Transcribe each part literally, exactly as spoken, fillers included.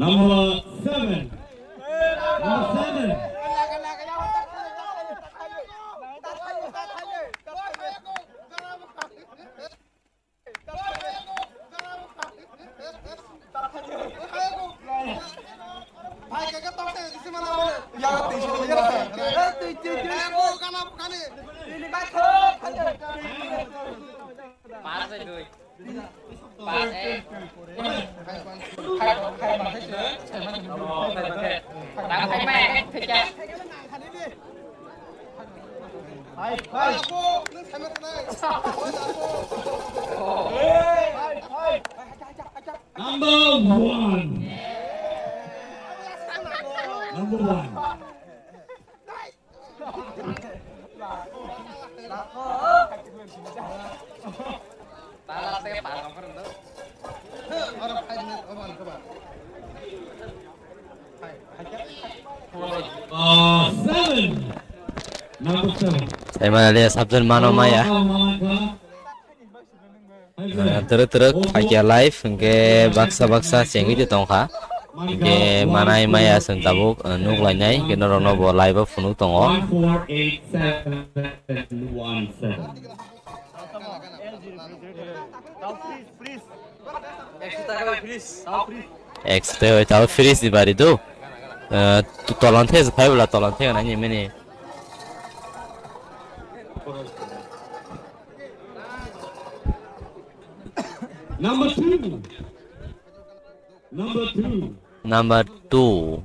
Number seven. Number seven. Number one. Number one. Uh, seven. Number seven. Saimaliya sabjan mano maya. Twrwk twrwk phaikya live hwnkhe baksa baksa chengwi tongkha. Hwnkhe manai maya chwng tabuk, uh, nuk lainai hwnkhe norokno bo live o phunuk tongo. One four eight seven one seven. Ekso taka bai tabuk freeze ni bari do. Uh, tolan the phai bwla tolan the nai mini. Number two. Number two. Number two.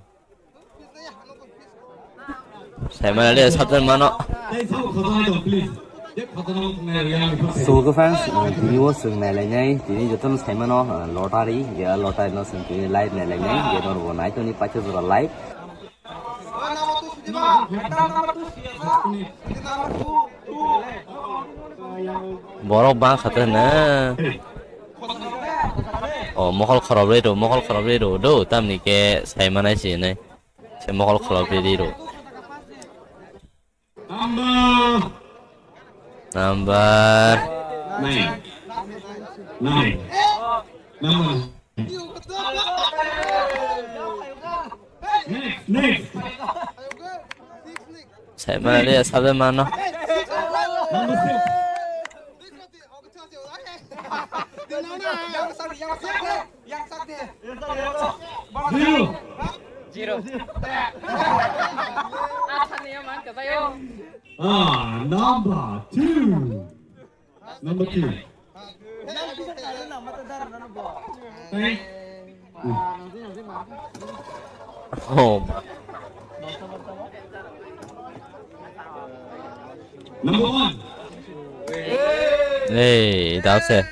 Saimaliya sabjan mano. Hey, sabo khajana dong, please. Je khajana dong, nai yang. So, fans, tini o chwng nailainai, tini jotono saimano, uh, lottery, ya lottery no chwng tini live nailainai, ya norbo nai toni paisa jora live. Borok bang kha na. O mokol khorop rwi rw, mokol khorop rwi rw do, tamni khe sai manai se nai. Se mokol khorop rwi rw. Number. Number. Nine. Nine. Number. Next, next. Saimaliya sabjan mano. Number six. Zero. Zero. Ah, number two. Number two. Thank. Oh. Number one. Hey, that's it.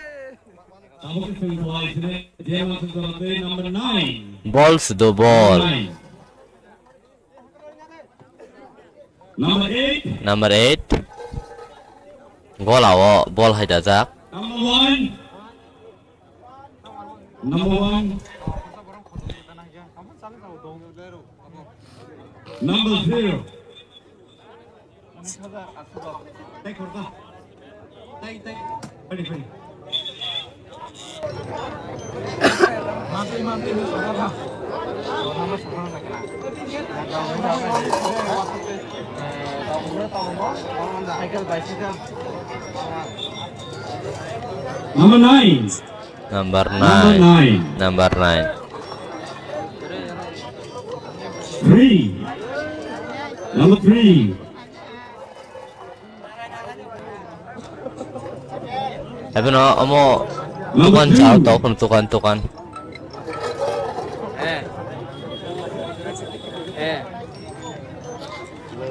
Number nine. Balls do ball. Nine. Number eight. Number eight. Gola o ball hai dajak. Number one. Number one. Number zero. Number nine. Number nine. Number nine. Three. Number three. Haibeno omo tukan chao tokon tukan tukan.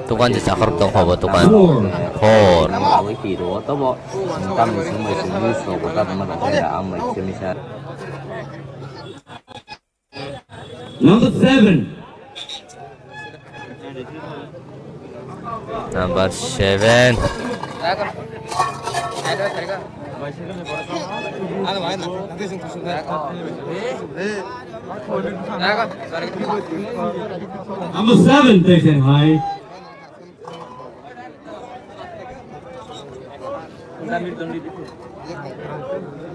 Tukan je chakar tong hobo tukan. Four. Four. Ang awi pi ro to bo. Tam ni sing mai sing ni so ko tam ma da ya ang mai sing ni sa. Number seven. Number seven. Number seven, they say hi.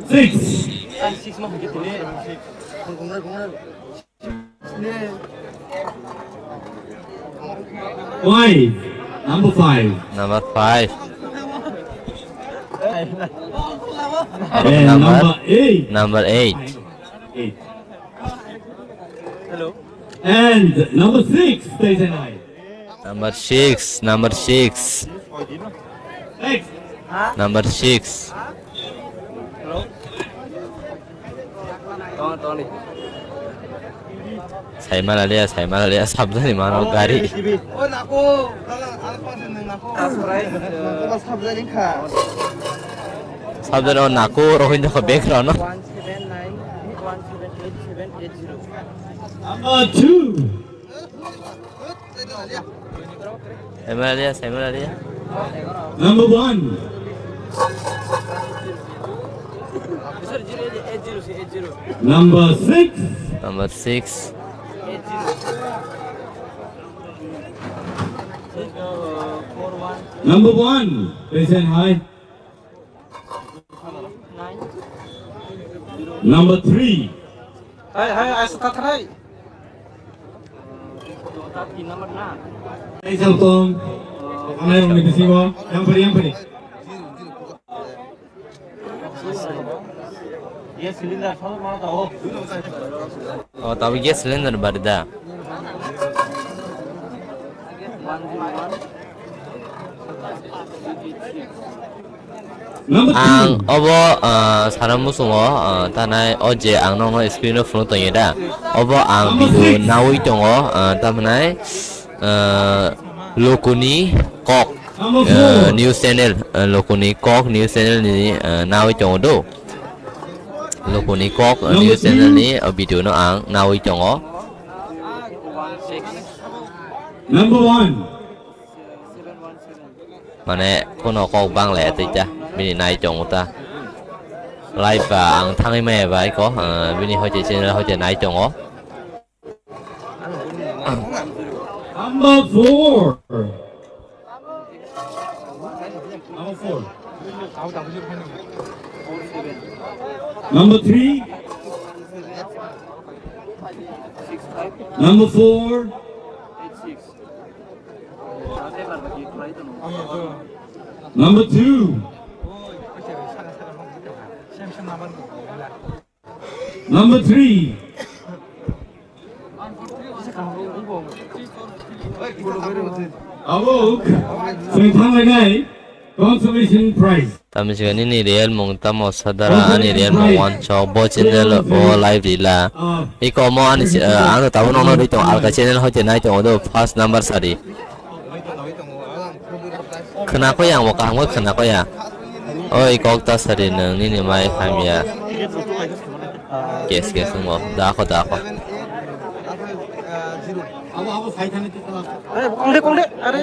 Six. Five. Number five. Number five. And number, number eight. Number eight. Eight. And number six, stay tonight. Number six, number six. Next. Number six. Saimalalia, saimalalia, sabjani mano gari. Sabjani o nako rohini ko background no. Number two. Emalia, Emalia. Number one. Number six. Number six. Number one. Present high. Number three. Hai, hai, ai sa tathrai. Hai, sa tong. Anai rong ni bisingo. Yang pari, yang pari. Yes, cylinder, solo mana tau? Oh, tapi gas cylinder bari da. Ang obo, ah, sana musungo, ah, tanai o je ang nokno screen o phunuk tongya da. Obo ang video nawi tongo, ah, tamhinai, ah, Lokuni Kok, ah, news channel, ah, Lokuni Kok news channel ni, ah, nawi tongo do. Lokuni Kok, ah, news channel ni, ah, video no ang nawi tongo. Number one. Mane, kono kok bang le tei ta, bini nai tongo ta. Live ba ang thangwi maya bai ko, ah, bini hoite channel hoite nai tongo. Number four. Number four. Number three. Number four. Number two. Number three. Abo, sengthang lainai, consolation prize. Tamni sika nini real mung tamo sadara ani real mung wansok bo channel o live rila. Iko mo ani si-, ah, ano tabo nono ri tong alka channel hoite nai tong odo first number sari. Khwnakhwya ang bo kaham khe khwnakhwya. Oi kok ta sari nwng nini mai hamya. Kes kes wngmo dakho dakho. Kongde kongde are.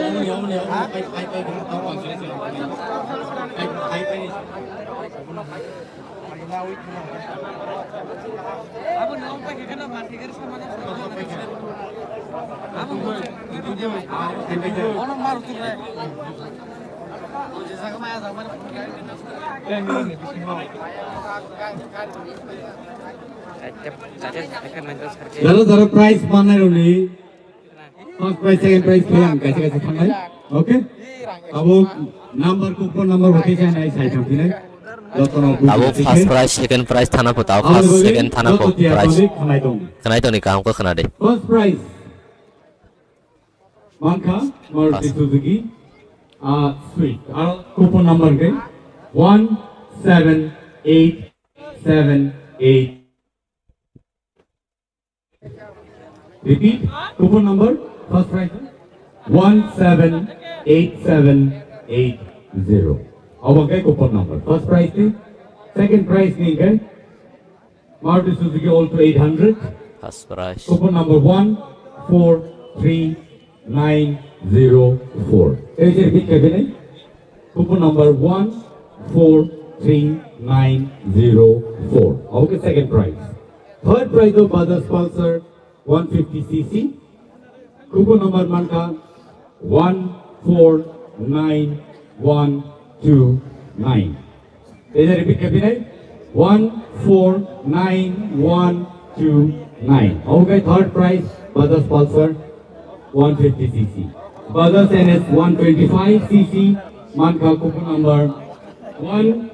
Jara jara prize manai roni. First prize, second prize khe ang kaisa kaisa thangnai. Okay? Abo number, coupon number hote sai nai sai thang phinai. Jotono buji. Abo first prize, second prize thana pho, tao first, second thana pho prize. Khwnai tong. Khwnai tong ni kaham khe khwna de. First prize. Mankha, Maruti Suzuki, ah, Swift. Aro coupon number khe one seven eight seven eight. Repeat, coupon number, first prize, one seven eight seven eight zero. Obo khe coupon number. First prize ni, second prize ni khe Maruti Suzuki Alto eight hundred. First prize. Coupon number one four three nine zero four. Ei je repeat khe bini. Coupon number one four three nine zero four. Obo khe second prize. Third prize of Bajaj Pulsar one fifty C C. Coupon number mankha one four nine one two nine. Ei je repeat khe bini. One four nine one two nine. Okay, third prize, Bajaj Pulsar one fifty C C. Bajaj N S one twenty-five C C, mankha coupon number one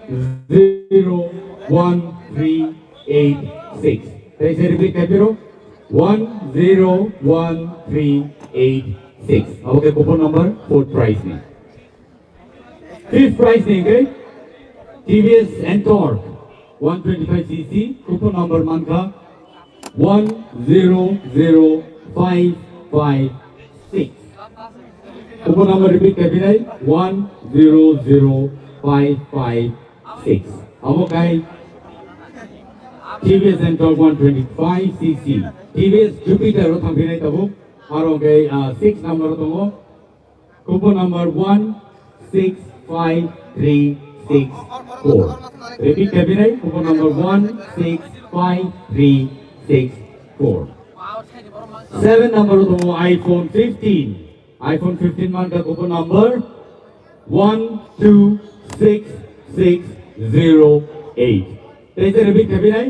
zero one three eight six. Tei se repeat khaipiro, one zero one three eight six. Okay, coupon number fourth prize ni. Fifth prize ni, okay? T V S Ntorq one twenty-five C C, coupon number mankha one zero zero five five six. Coupon number repeat khaipinai, one zero zero five five six. Abo kai T V S Ntorq one twenty-five C C, T V S Jupiter o thangphinai tabuk, aro kai, ah, six number o tongo. Coupon number one six five three six four. Repeat khaipinai, coupon number one six five three six four. Seven number o tongo iPhone fifteen. iPhone fifteen mankha coupon number one two six six zero eight. Tei se repeat khaipinai,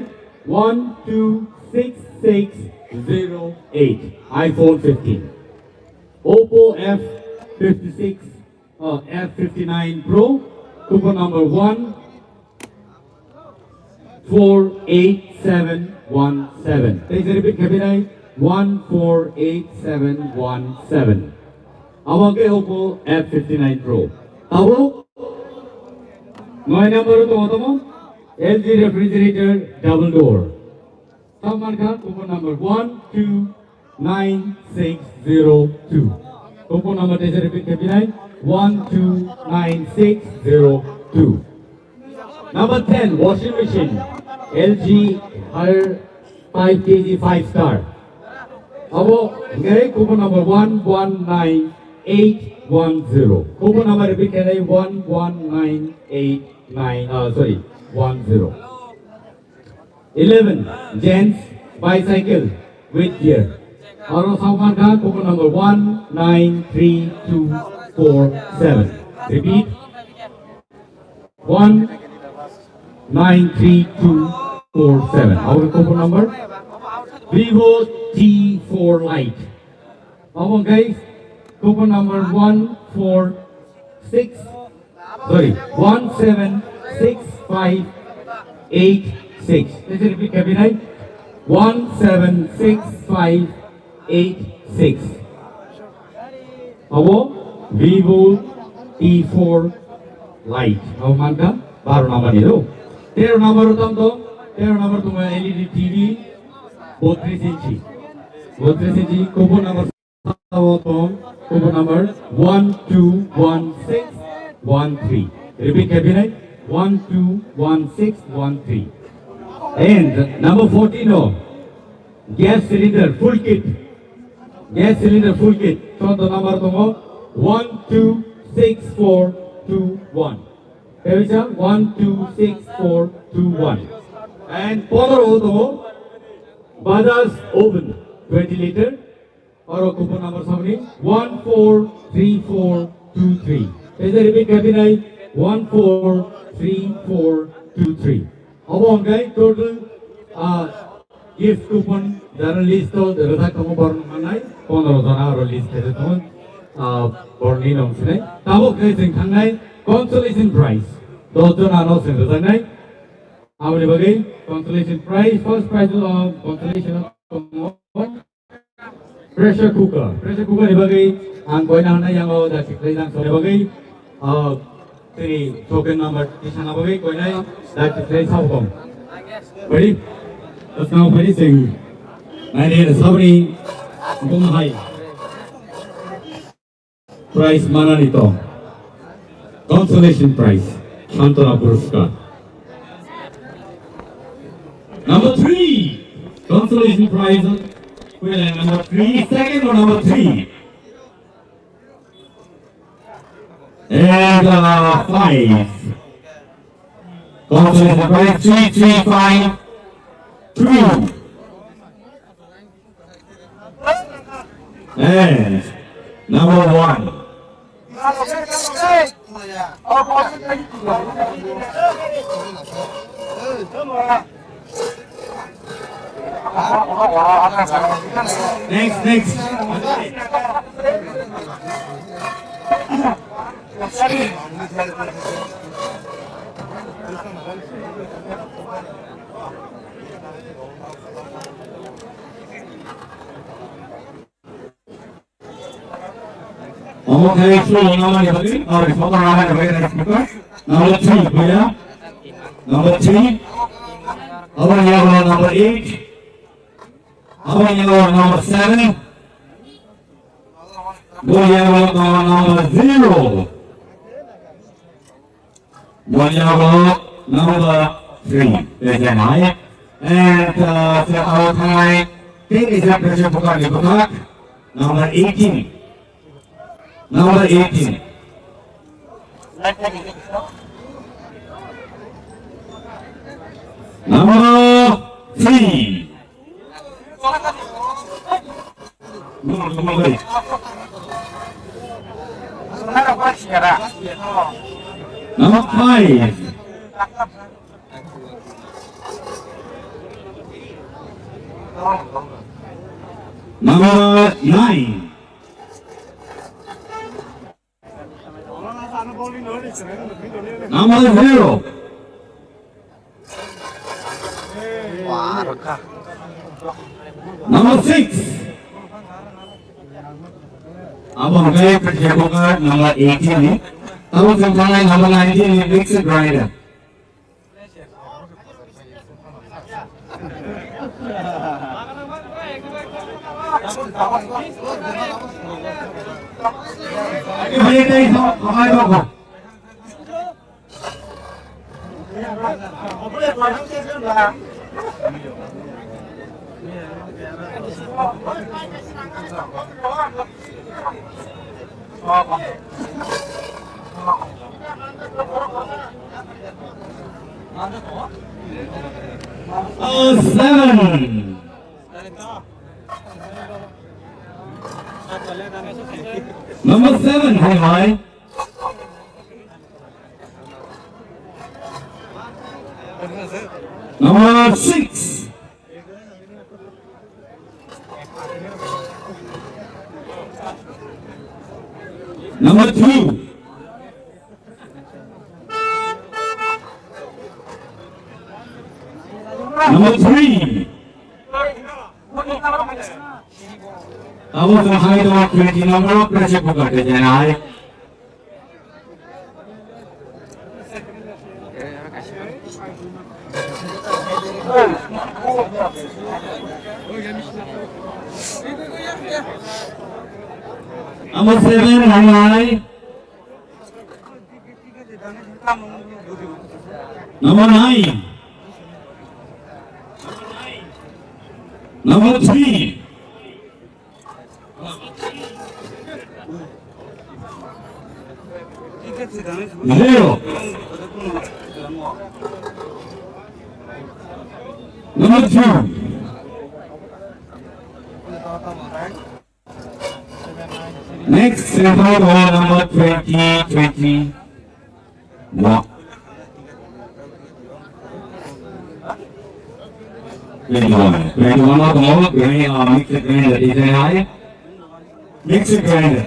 one two six six zero eight. iPhone fifteen. Oppo F fifty-six, uh, F fifty-nine Pro, coupon number one four eight seven one seven. Tei se repeat khaipinai, one four eight seven one seven. Abo khe Oppo F fifty-nine Pro. Tabuk noi number o tongo tamo L G refrigerator double door. Salman Khan, coupon number one two nine six zero two. Coupon number tei se repeat khaipinai, one two nine six zero two. Number ten, washing machine, L G Haier five K G five star. Abo ngai coupon number one one nine eight one zero. Coupon number repeat khainai, one one nine eight nine, uh, sorry, one zero. Eleven, gents bicycle with gear. Aro Salman Khan, coupon number one nine three two four seven. Repeat, one nine three two four seven. Our coupon number, Vivo T four Lite. Abo guys, coupon number one four six, sorry, one seven six five eight six. Tei se repeat khaipinai, one seven six five eight six. Abo Vivo T four Lite. Abo mankha baro number ni do. Tero number o tamo, tero number tongo L E D T V, botris inchi. Botris inchi, coupon number Coupon number one two one six one three. Repeat khaipinai, one two one six one three. And number fourteen o, gas cylinder full kit. Gas cylinder full kit. Chwddo number tongo, one two six four two one. Tei bisa one two six four two one. And pondro o tongo, Bajaj oven twenty liter. Oro coupon number samni one four three four two three. Tei se repeat khaipinai, one four three four two three. Abo hwnkhe total, ah, gift coupon jara list o rwjak tongo borok manai pondro jona oro list khaijak tongo, ah, borokni nong sinai. Tabuk khe chwng thangnai consolation prize dos jona no chwng rwjaknai. Aboni bagwi consolation prize, first prize o consolation o tongo. Pressure cooker. Pressure cooker ni bagwi ang koina hwnna yango da tikhlai jang soni bagwi, ah, tini token number tisana bagwi koinai da tikhlai sabukong. Ready? Let's now finish sing. Nine eight sabri. Bum hai. Prize manani tong. Consolation prize, Santona Puraskar. Number three, consolation prize, well, number three, second or number three. And, uh, five. Consolation prize, three three five two. And number one. Next, next. Omo khe full number ni bagwi, or photo number ni bagwi, number three, boya. Number three. Abo ni yago number eight. Abo ni yago number seven. Bo yago number zero. Bo yago number three. Tei janai. And, uh, se aro thangnai. Tei ni jab pressure cooker ni bwkhak. Number eighteen. Number eighteen. Number three. Number five. Number nine. Number zero. Number six. Abo hwnkhe pressure cooker number eighteen ni. Abo hwnkhe number nineteen ni mixer grinder. Uh, seven. Number seven, hai, hai. Number six. Number two. Number three. Abo to hai to twenty number pressure cooker te jana hai. Number seven, hai hai. Number nine. Number three. Zero. Number two. Next, sample roll number twenty, twenty-one. Twenty-one. Twenty-one of all, twenty, uh, mixed grinder is an I. Mixed grinder.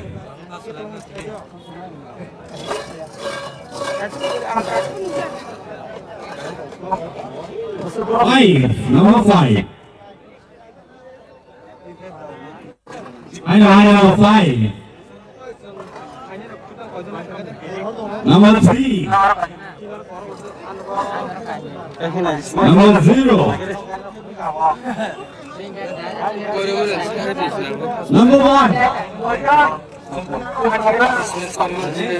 Five, number five. Ai, number five. Number three. Number zero. Number one.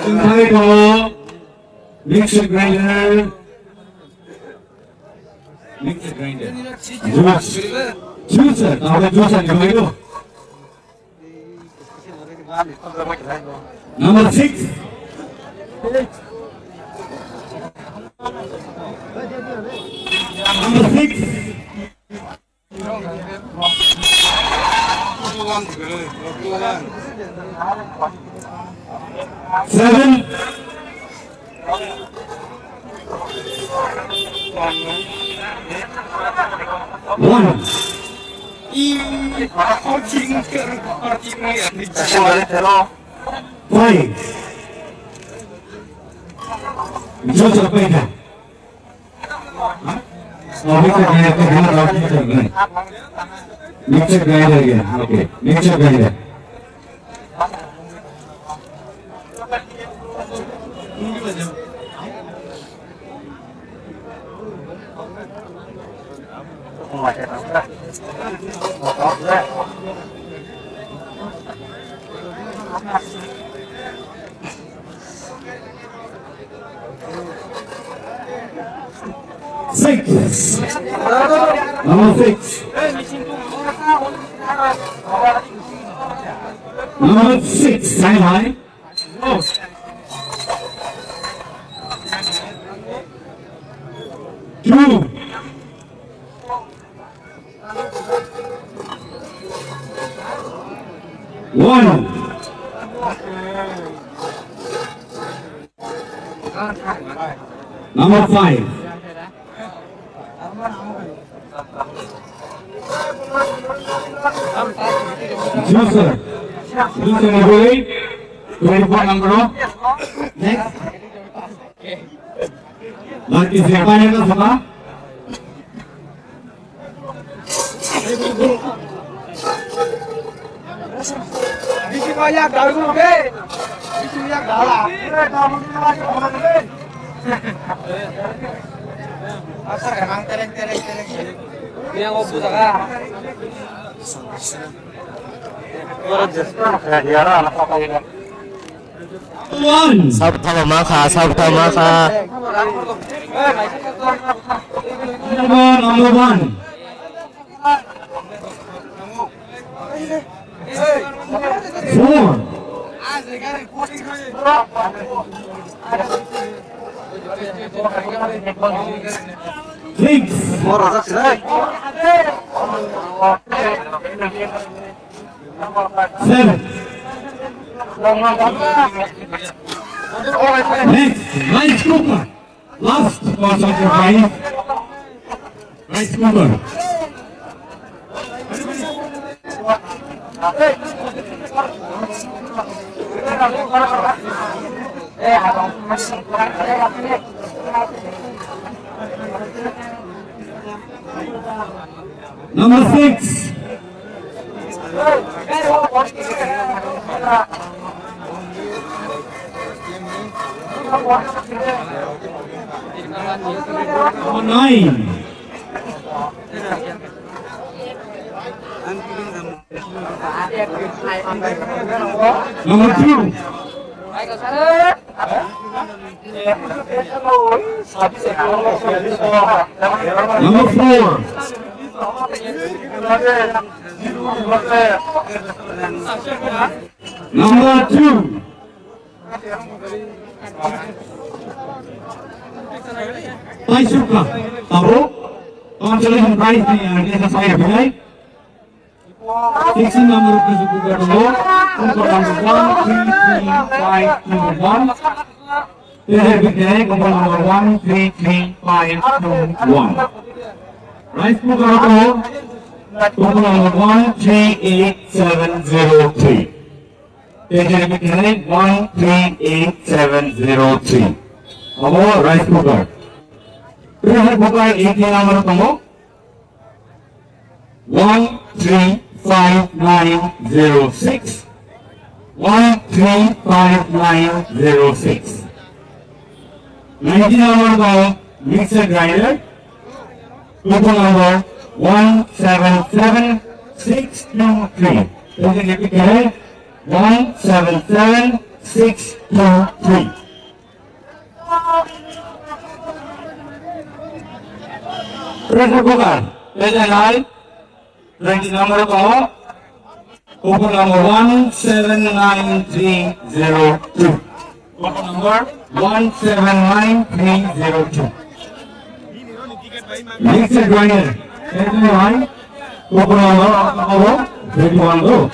Inside all, mixed grinder. Mixer grinder. Juice. Juicer. Tahu juicer ni begitu. Number six. Number six. Seven. One. Five. Joseph Paikha. Oh, mixer grinder, mixer grinder, mixer grinder. Mixer grinder again. Okay, mixer grinder. Six. Number six. Number six, Sai Hai. Two. One. Number five. Juicer. Juicer ni bwrwi. Twenty-four number o. Next. Lagi siapa yang nak sama? Bisi banyak daun, oke? Bisi banyak daun. Asal emang tereng, tereng, tereng. Ini yang mau buka. One. Sabthama kha, sabthama kha. Number one, number one. Four. Six. Seven. Next, rice cooker. Last for sacrifice. Rice cooker. Number six. Number nine. Number two. Number four. Number two. Paisuka, tabuk. Consolation prize ni, uh, ni sa saya bilai. Sixteen number of the Super Bowl, number one three three five two one. They have been there, number one three three five two one. Rice cooker, number one three eight seven zero three. They have been there, one three eight seven zero three. Abo rice cooker. Pressure cooker eighteen number tongo. One three five nine zero six, one three five nine zero six. Nineteen number ba mixer grinder, coupon number one seven seven six two three. Twenty repeat kare, one seven seven six two three. Pressure cooker, Tejanal, twenty number ko, coupon number one seven nine three zero two. Coupon number one seven nine three zero two. Mixer grinder, Tejanal, coupon number, twenty one ko.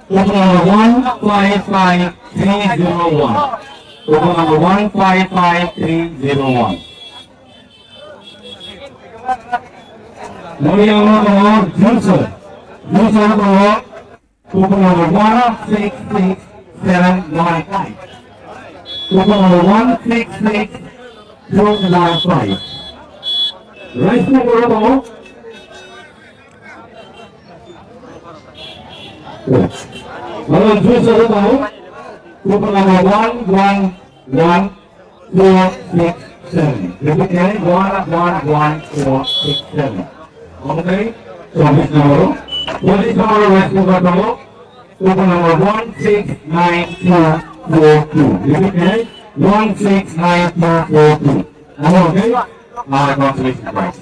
Coupon number one five five three zero one. Coupon number one five five three zero one. Moriang no tongo juicer. This one, coupon number one six six seven nine five. Coupon number one six six seven nine five. Rice cooker tongo. Aro juice aro tongo. Coupon number one one one four six seven. Repeat, one one one four six seven. Okay? So this number, what is number rice cooker tongo? Coupon number one six nine two four two. Repeat, one six nine two four two. Okay? Our consolation prize.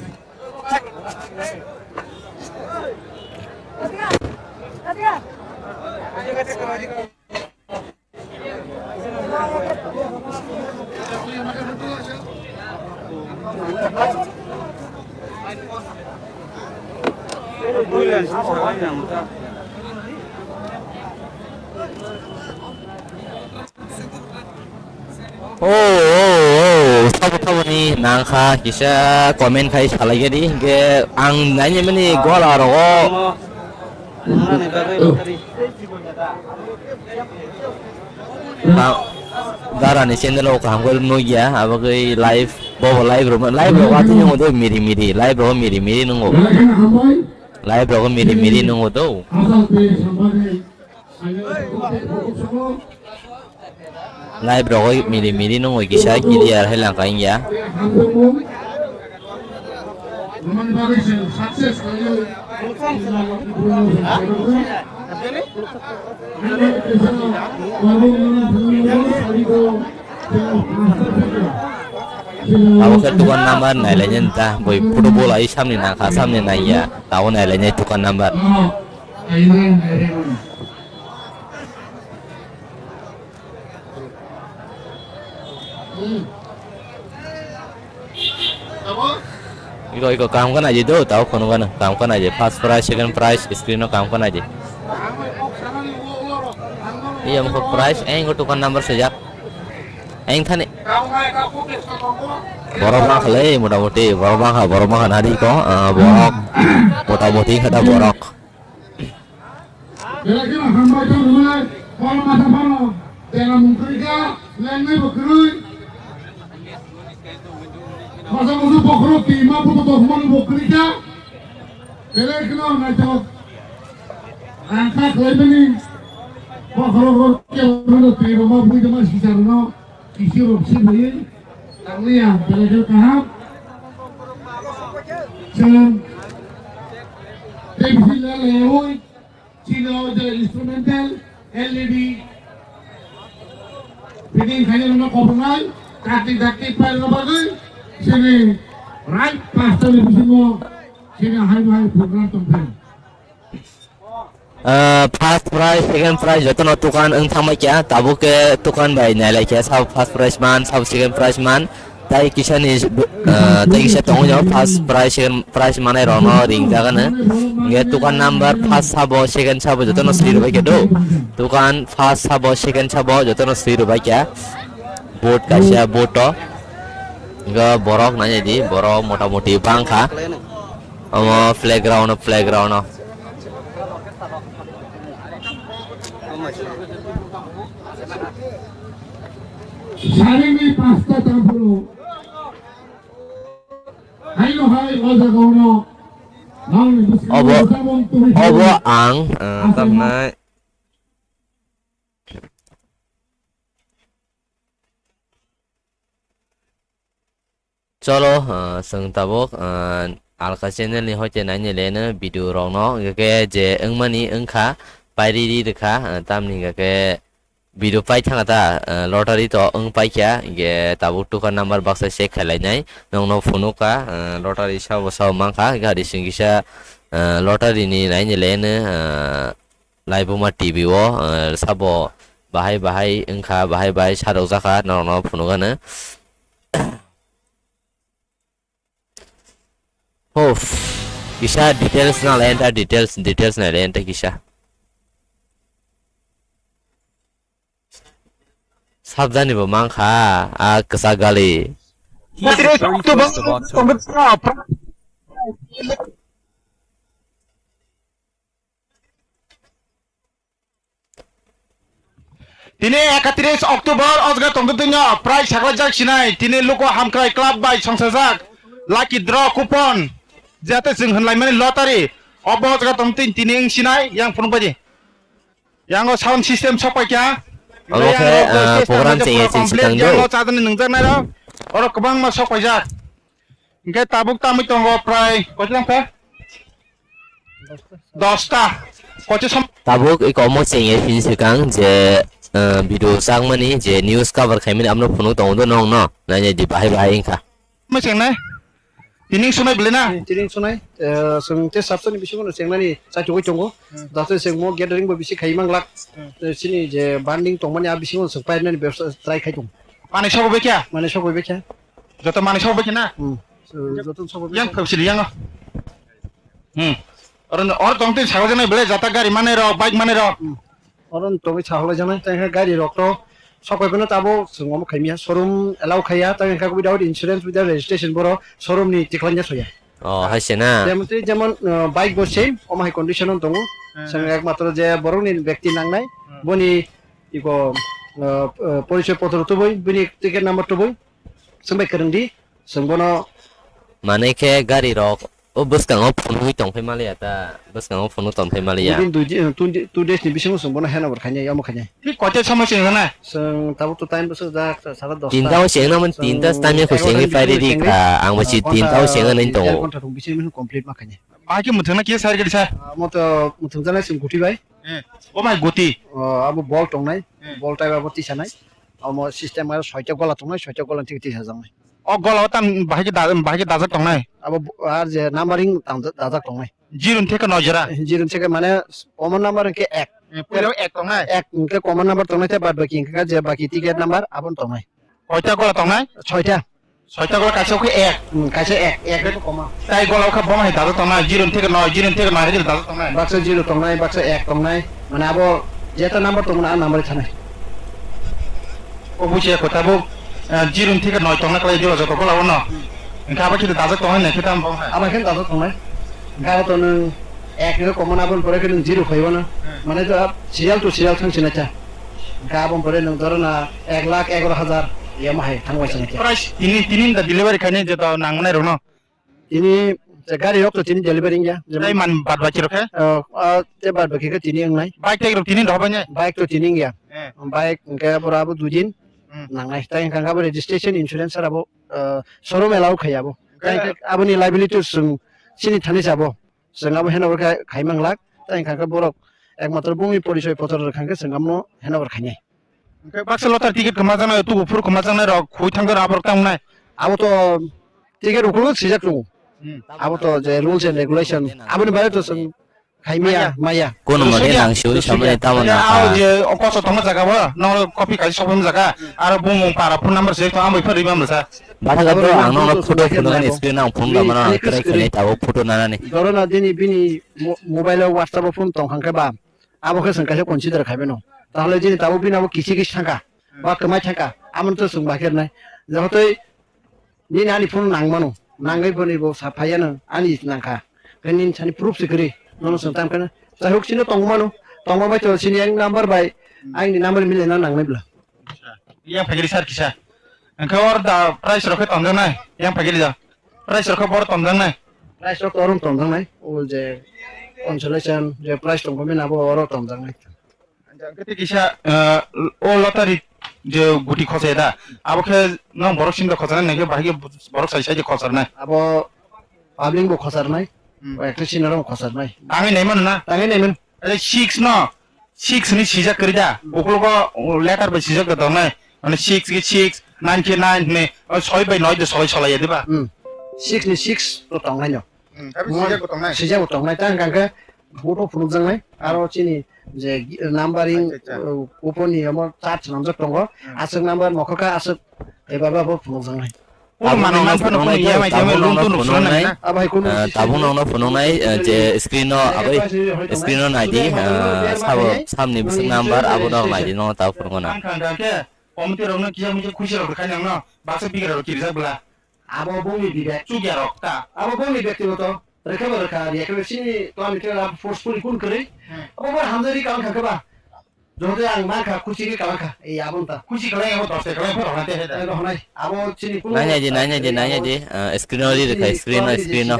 Oh, oh, oh, sabo taboni nangkha kisa comment khai salai gadi, hingke ang naini mani gola rogo. Dara ni channel o kaham khe nukya, abo khe live, bobo live rok, live rok atwi nungo de miri miri, live rok miri miri nungo. Live rok miri miri nungo do. Live rok miri miri nungo kisa clear hai lang ka ingya. Abo khe tukang number nailainai ta, boi football ai samni nangkha, samni naiya, tabuk nailainai tukang number. Iko, iko, kaham khe naidi do, tabuk phunukgano, kaham khe naidi. First prize, second prize, screen o kaham khe naidi. Iya, mukho prize, eh, iko tukang number swijak. Eng thani. Borok bangkha le, motamuti, borok bangkha, borok bangkha nadi ko, ah, borok, motamuti khe da borok. Belai kheno hambai tong rwnai, borok masa phano, tela mung kwrwi kha, lengnai bo kwrwi. Masa musu bokhorok twi ma buto tongmani bo kwrwi kha. Belai kheno naithok. Ang kha khlaimani bokhorok rok kebo phano twi rwma bui tongma sisa rwno. Kisi rok si bui. Tangliya, belai kheno kaham. Chwng. Tei bisi lele oi. Chini o je instrumental L E D fitting khaina rwna kobrwnai, dakti dakti pairwna bagwi chini right pasta ni bisingo chini hai hai program tongphai. Ah, first prize, second prize jotono tukan wng thangbai kha, tabuk khe tukan bai nailai kha, sabo first prize man, sabo second prize man. Tai kisa ni, ah, tai kisa tongwi no first prize, second prize manai rok no ring jaga no. Hingke tukang number first sabo, second sabo joto no sri rwbai khe do. Tukang first sabo, second sabo joto no sri rwbai khe. Board kaisa board to. Hingke borok nai di, borok mota moti bangkha. Omo playground, playground. Sarini pasta tampuro. Haino hai o jaga ono. Nangni bwskango Obo, bwskango tubui obo phano ang, eh, Asama. Tamnai. Cholo, ah, chwng tabuk, ah, alka channel ni hoite naini leno video rok no, hingke je wngmani wngkha, pairiri rwkha, ah, tamni hingke video pai thangkha ta, ah, lottery to wng paikha, hingke tabuk tukang number baksa check khlainai, nokno phunukha, ah, lottery sabo sabo mankha, hingke hari singkisa, ah, lottery ni naini leno, ah, Laibuma T V o, ah, sabo bahai bahai wngkha, bahai bahai sarok jakha, norokno phunukgano. Hof, kisa details nalai enta, details, details nalai enta kisa. Sabjani bo mankha, a kwchak gali. Battery to bang-, Tini ekatris October o jaga tongtwtwino prai saklajak sinai, tini Luku Hamkrai Club bai songsajak Lucky Draw Coupon, jate chwng hwnlaimani lottery, obo o jaga tongtwtwini tini wng sinai, yang phunuk baidi. Yango sound system sok paikha. Obo khe, ah, program chaya chini swkang do. Yango chadani nungjaknairok, oro kwbangma sok paijak. Hingke tabuk tamui tongo prai koichwlang khe? Dosta. Koichwlang som- Tabuk iko omo chengya sini swkang je, eh, video changmani je news cover khaimani amno phunuk tongo do nong no. Nainai di bahai bahai wngkha. Mo chengnai? Tining sunai bwlai na? Tining sunai, eh, chwng te sabtani bisingo no chengnani chaitugwi tongo. Hmm. Dato chwng mo gathering bo bisi khai manglak. Hmm. Eh, chini je banding tongmani a bisingo chwng painani bebsa try khai tongo. Manui sobo bekha? Manui sobo bekha. Joto manui sok bai khe na? Hmm. So, joto sok bai. Yang khe. Khobsili yang. Hmm. Oro, oro tong tin sago jani bele jata gari mane rok, bike mane rok. Hmm. Oro tong sago jani tang gari rok to sok bai bano tabo swngo khaimya showroom allow khaya tang kha without insurance, without registration boro showroom ni tikhlanja soya. Oh, hai se na. Jemon twi jemon, uh, bike bo same, omo hai condition on tongo. Hmm. Seng ekmatro je borok ni bekti nangnai, hmm, boni iko, uh, uh, porichoy potro tubui, bini ticket number tubui, seng bai kwrwng di. Chwng bono manwi khe gari rok o bwskango phunugwi tongphai maliya ta, bwskango phunuk tongphai maliya. Within dui di-, two di-, two days ni bisingo chwng bono handover khainai, omo khainai. Thik koita somoi se wngna? Chwng tabuk to time bwswk jak, sara dosta. Tinta o se wngna man, chwng tinta time ko se wngwi egaroh ta phai riri bisingo kha, ang bo se tinta o se wngna nai tongo. Ek ghonta rok bisingo complete ma khainai. Bahai khe mwthangna kisa side gari sa? Omo to mwthangjaknai chwng guti bai. Eh, o bai guti. O, abo bol tongnai, eh, bol type abo tisanai. Omo system aro soita gola tongnai, soita gola thik tisajaknai. O gola o tam bahai khe da-, bahai khe dajak tongnai. Abo bo-, ar je numbering tang-, dajak tongnai. Zero ni theke noi jora. Zero ni theke mane common number hwnkhe ek. Eh, puila ek tongnai. Ek hwnkhe common number tongnai, tei bad baki hwnkhe je baki ticket number aboni tongnai. Koita gola tongnai? Soita. Soita gola kaisa khe ek. Hmm, kaisa ek, ek khe koma. Tai gola khe bono hai dajak tongnai, zero ni theke noi, zero ni theke noi hai dajak tongnai. Baksa zero tongnai, baksa ek tongnai. Mane abo jeta number tongmani a number thanai. O buji ko tabuk, eh, zero ni theke noi tongna khlai diba joto gola ono. Hwnkhe abo khe dajak tongnai nai khe tamo hai. Abo khe dajak tongnai. Hwnkhe abo to nwng ek ni common aboni pore khe nwng zero phaibo na. Hmm. Mane to serial to serial thang sinai cha. Hwnkhe aboni pore nwng dhoro na ek lakh egaroh hajar yama hai thang bai sinai cha. Price tini, tini da delivery khainai je to nang manai rok no. Tini je gari rok to tini delivery wngya. Jemon tai man bad baki rok khe? Oh, ah, te bad baki khe tini wngnai. Bike tai rok tini dohor bai nai? Bike to tini wngya. Eh. Bike hwnkhe boro abo dui din, hmm, nangnai. Tai hwnkhe abo registration insurance sara bo, ah, showroom allow khaiya bo. Hwnkhe tai hwnkhe aboni liability chwng chini thani sabo. Chwng abo handover kha-, khai manglak. Tai hwnkhe borok ekmatro bongni porichoi potro rwkha hwnkhe chwng abono handover khainai. Hwnkhe baksa lottery ticket kwmajaknai, tubu phuru kwmajaknai rok khui thangkhe aborok tamo nai? Abo to ticket ukuluk swijak tongo. Hmm. Abo to je rules and regulation, aboni bagwi to chwng khai maya, maya. Kono mode nang siwi samani tamo na kha. Ao je o koso tongma jaga bo, no copy kai sokma jaga, aro bumung para phone number se to ambai phari bam sa. Batha ga bro, ang nono photo phunuknani screen ang phone ga mano, ang try khainai tabuk photo nanani. Dorona dini bini mo-, mobile o WhatsApp o phone tong kha khe ba. Abo khe chwng kaisa consider khai mano. Tahole jini tabuk bini abo kisi kisi thangkha, ba kwmai thangkha, amoni to chwng bahai khe rwnai. Jahotoi nini ani phone nang mano, nangwi boni bo sa phaiya nang, ani nangkha. Khe nini sani proof se kwrwi, nono chwng tam kheno. Jai hok chini tong mano, tongma bai to chini yang number bai, aini number mile na nangnai bwla. Yang phaikri sir kisa. Hwnkhe or da price rok khe tonjaknai, yang phaikri da. Price rok khe boro tonjaknai. Price rok to oro tonjaknai. O je consolation je price tongkha bini abo oro tonjaknai. Hwnkhe tei kisa, eh, o lottery je guti khosai da. Abo khe nong borok sinda khosarnai, nang khe bahai khe borok sai sai je khosarnai. Abo public bo khosarnai. Hmm. Ekta sinaro khosarnai. Tangwi naimano na? Tangwi naimano. Ele six no, six ni sijak kwrwi da. Uklogo letter bai sijak da tongnai. Mane six khe six, nine khe nine hwnwi. O soi bai noi de solai solai ya diba? Hmm. Six ni six to tongnai no. Hmm, tapi sijak bo tongnai. Sijak bo tongnai. Tang kang khe photo phunukjaknai. Aro chini je numbering, acha, acha, uh, upor ni omo chart swnamjak tongo. Hmm. Aswk number mokho kha aswk eba ba bo phunukjaknai. Tabuk nongno phunuknai, tabuk nongno phunuknai, ah, tabuk nongno phunuknai, ah, je screen o abai, screen o naidi, ah, sabo, samni bwswk number, abo nog naidi, nongno tabuk phunukna. Ang kha, ang kha khe, committee rokno kisa misa khusi rok rwkha nangno, baksa bigra rok kirijak bwla. Abo bongni bibek. Chukya rok ta. Abo bongni bektigoto, rwkha ba rwkha, rwya khe sini to ani khe forcefully kun kwrwi. Hmm. Abo bo hamjari kaon kha khe ba. Jodi ang mankha, khusi khe kalangkha. Ei, aboni ta. Khusi kalai abo dos ta kalai phano rwna te he da. Ai, rohonai. Abo chini kuno Nai nai di, nai nai di, nai nai di. Ah, screen o ri rwkha, screen o, screen o.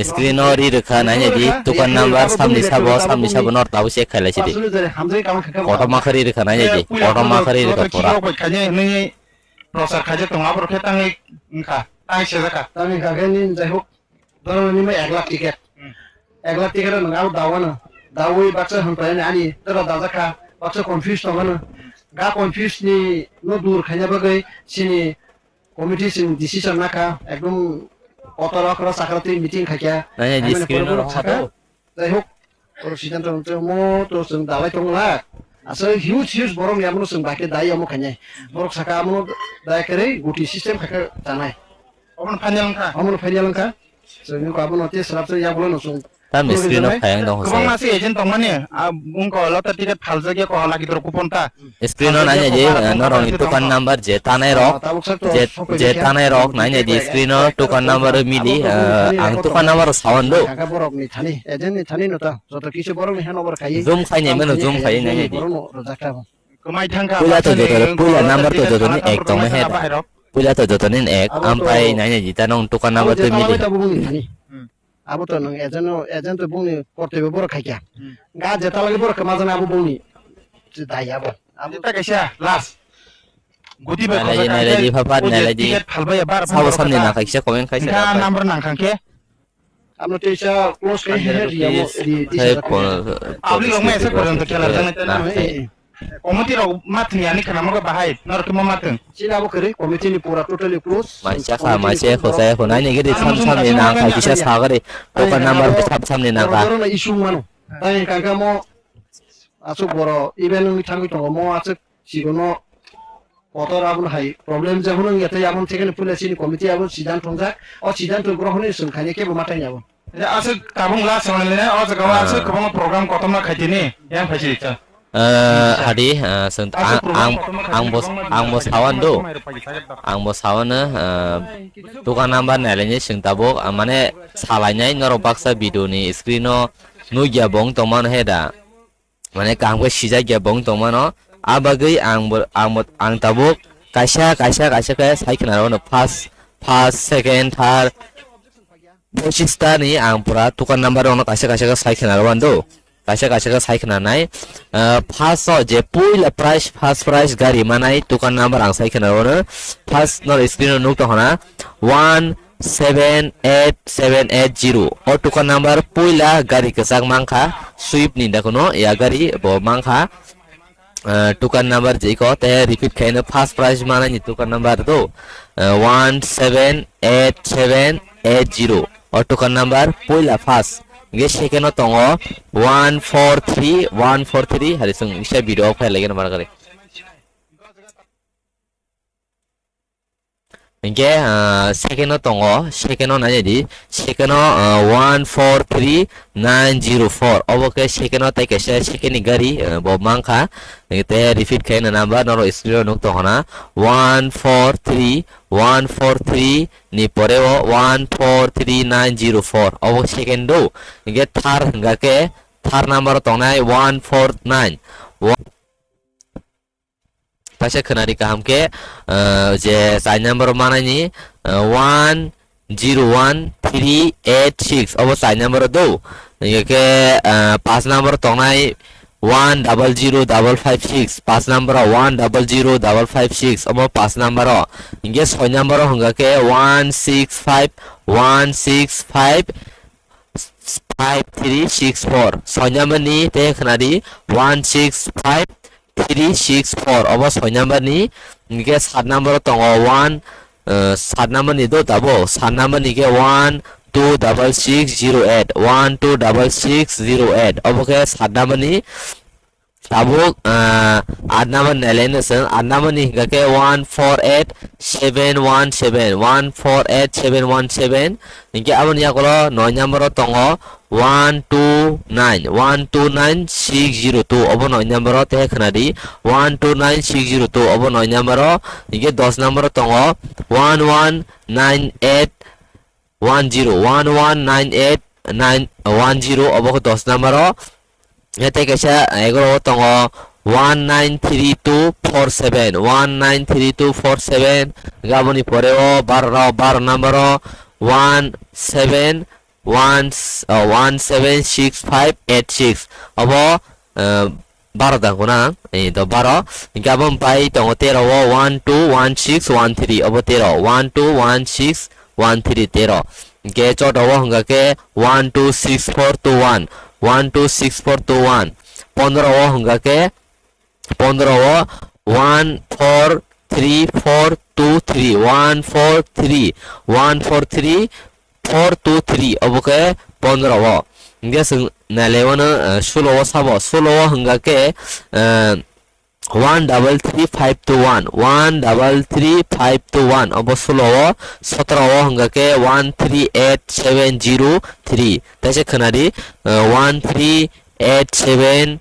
Screen o ri rwkha, nai nai di. Tukan number samni sabo, samni sabo nor tabuk check khailai sidi. Kotorma khe ri rwkha, nai nai di. Kotorma khe ri rwkha pura. Prochar khaijak tongo, aborok khe tangwi wngkha, tangwi sejak kha. Tangwi wngkha khe nini, jai hok, dhoro nini bai ek lakh ticket. Hmm. Ek lakh ticket rok nwng abo dawano. Dawi baksa hwnpai ani, ani toro dajak kha, baksa confuse tongmano. Ga confuse ni no dur khaina bagwi chini committee chini decision nakha, ekdom kotor okra chakra twi meeting khaikha. Nai nai di, screen o rok sakha. Jai hok, oro siddhanto wngtwi omo to chwng dalai tongla. Aswk huge, huge borok ni abono chwng bai khe dai omo khainai. Borok saka abono daya kwrwi guti system kha khe chanai. Omono final wngkha? Omono final wngkha. Chwng wngkha abono tei swrapsa yagulo no chwng. Tamni screen o phai ang dong kwbangma se agent tongmani, ah, wngkha lotto ticket phaljak ya, ko lucky draw coupon ta. Screen o nai nai di, ah, norokni tukan number je tanai rok, je, je tanai rok nai nai di screen o tukan number o mili, ah, ang tukan number o sawan do. Kaka borok ni thani, agent ni thani no ta, joto kisu borok ni handover khai. Zoom khai nai mano, zoom khai nai nai di. Borok no rojak ta bo. Kwmai thangkha. Puila to joto, puila number to joto ni ek tong he. Puila to joto ni ek, ampai nai nai di ta nong tukan number to mili. Hmm. Abo to nwng agent no, agent to bungni kortoi bo borok khaikya. Hmm. Ga jeta lagi borok khe majana abo bungni dai abo. Abo ta kaisa last. Guti bai khosa nailai di, phapat nailai di. Ticket phalbai ya bar. Sabo samni nang khaisa comment khaisa. Number nang khangkhe. Amo teisa close khe he ri amo ri. Public rok ma ese porjonto khela jang nai. Committee rok ma thwng ya ni khana mo bahai, norok khe ma ma thwng. Chini abo kwrwi committee ni pura totally close. Maisa kha, maisa kho, sai kho, nai ni gidi sam sam ni nang kha, kisa sagari, token number sam sam ni nang kha. Borok no issue mano. Tai kangkha mo asuk boro event wngwi thangwi tongo, mo asuk sikono kotor aboni hai problem je hwnwi ya tei aboni thekeno puila chini committee abo siddhanto tongjak. O siddhanto grohoni swng khaini kebo ma tangya abo. Aswk tabung last wnglaina, o jaga o aswk kwbangma program kotorma khaitini, yang phaisi rikha. Eh, hadi, eh, ang, ang, ang bo, ang bo sawan do. Ang bo sawan, eh, tukan number nailaini swng tabuk, ah, mane salainai norok baksa video ni screen o nukya bong tongmano he da. Mane kaham khe sijak ya bong tongmano. A bagwi ang bo, ang bo, ang tabuk kaisa, kaisa, kaisa khe sai khna rwno first, first, second, third, pochissta ni ang pura tukan number rokno kaisa, kaisa khe sai khna rwno. Kaisa, kaisa khe sai khna nai. Ah, first o je puila prize, first prize gari manai tukan number ang sai khna rwno. First no screen o nuk tongkhna one seven eight seven eight zero. O tukan number puila gari kwchak mankha, Swift ni dakuno ya gari bo mankha. Ah, tukan number jiko te repeat khaino first prize manani tukan number do, ah, one seven eight seven eight zero. O tukan number puila first. Ge second o tongo one four three one four three, hari sung isa video khailai gana mar gari. Hinkhe, ah, second o tongo, second o nai di, second o, ah, one four three nine zero four. Obo khe second o tai kaisa second ni gari, ah, bo mankha. Te repeat khe na number norok screen o nuk tongkhna one four three one four three ni pore o one four three nine zero four. Obo second o. Hinkhe third hingkha khe third number o tongnai one four nine. Kaisa khwnari kaham khe, ah, je chai number o manani, ah, one zero one three eight six, obo chai number o do. Hinkhe, ah, paanch number o tongnai one double zero double five six, paanch number o one double zero double five six, obo paanch number o. Hinkhe soi number o hwnkha khe one six five one six five five three six four. Soi number ni te khwnari one six five three six four, obo soi number ni. Hinkhe sat number o tongo one, eh, sat number ni do tabo, sat number ni khe one two double six zero eight, one two double six zero eight, obo khe sat number ni. Tabuk, ah, aat number ni line o chwng, aat number ni hingkha khe one four eight seven one seven, one four eight seven one seven. Hinkhe aboni yagulo noi number o tongo one two nine, one two nine six zero two, obo noi number o, tei khwnadi one two nine six zero two, obo noi number o. Hinkhe dos number o tongo one one nine eight one zero, one one nine eight nine one zero, obo khe dos number o. Tei kaisa egaroh o tongo one nine three two four seven, one nine three two four seven. Gaboni pore o baro, baro number o one seven one, oh, one seven six five eight six. Obo, eh, baro da guna, eh, do baro. Hinkhe abo pai tongo tero o one two one six one three, obo tero, one two one six one three tero. Hinkhe choto o hwnga khe one two six four two one, one two six four two one. Pondro o hwnga khe pondro o one four three four two three, one four three, one four three four two three, obo khe pondro o. Hinkhe chwng nailaiwano, eh, sulo o sabo, sulo o hwnga khe, eh, one double three five two one, one double three five two one, obo sulo o. Sotro o hwnga khe one three eight seven zero three, taisa khwnadi, eh, one three eight seven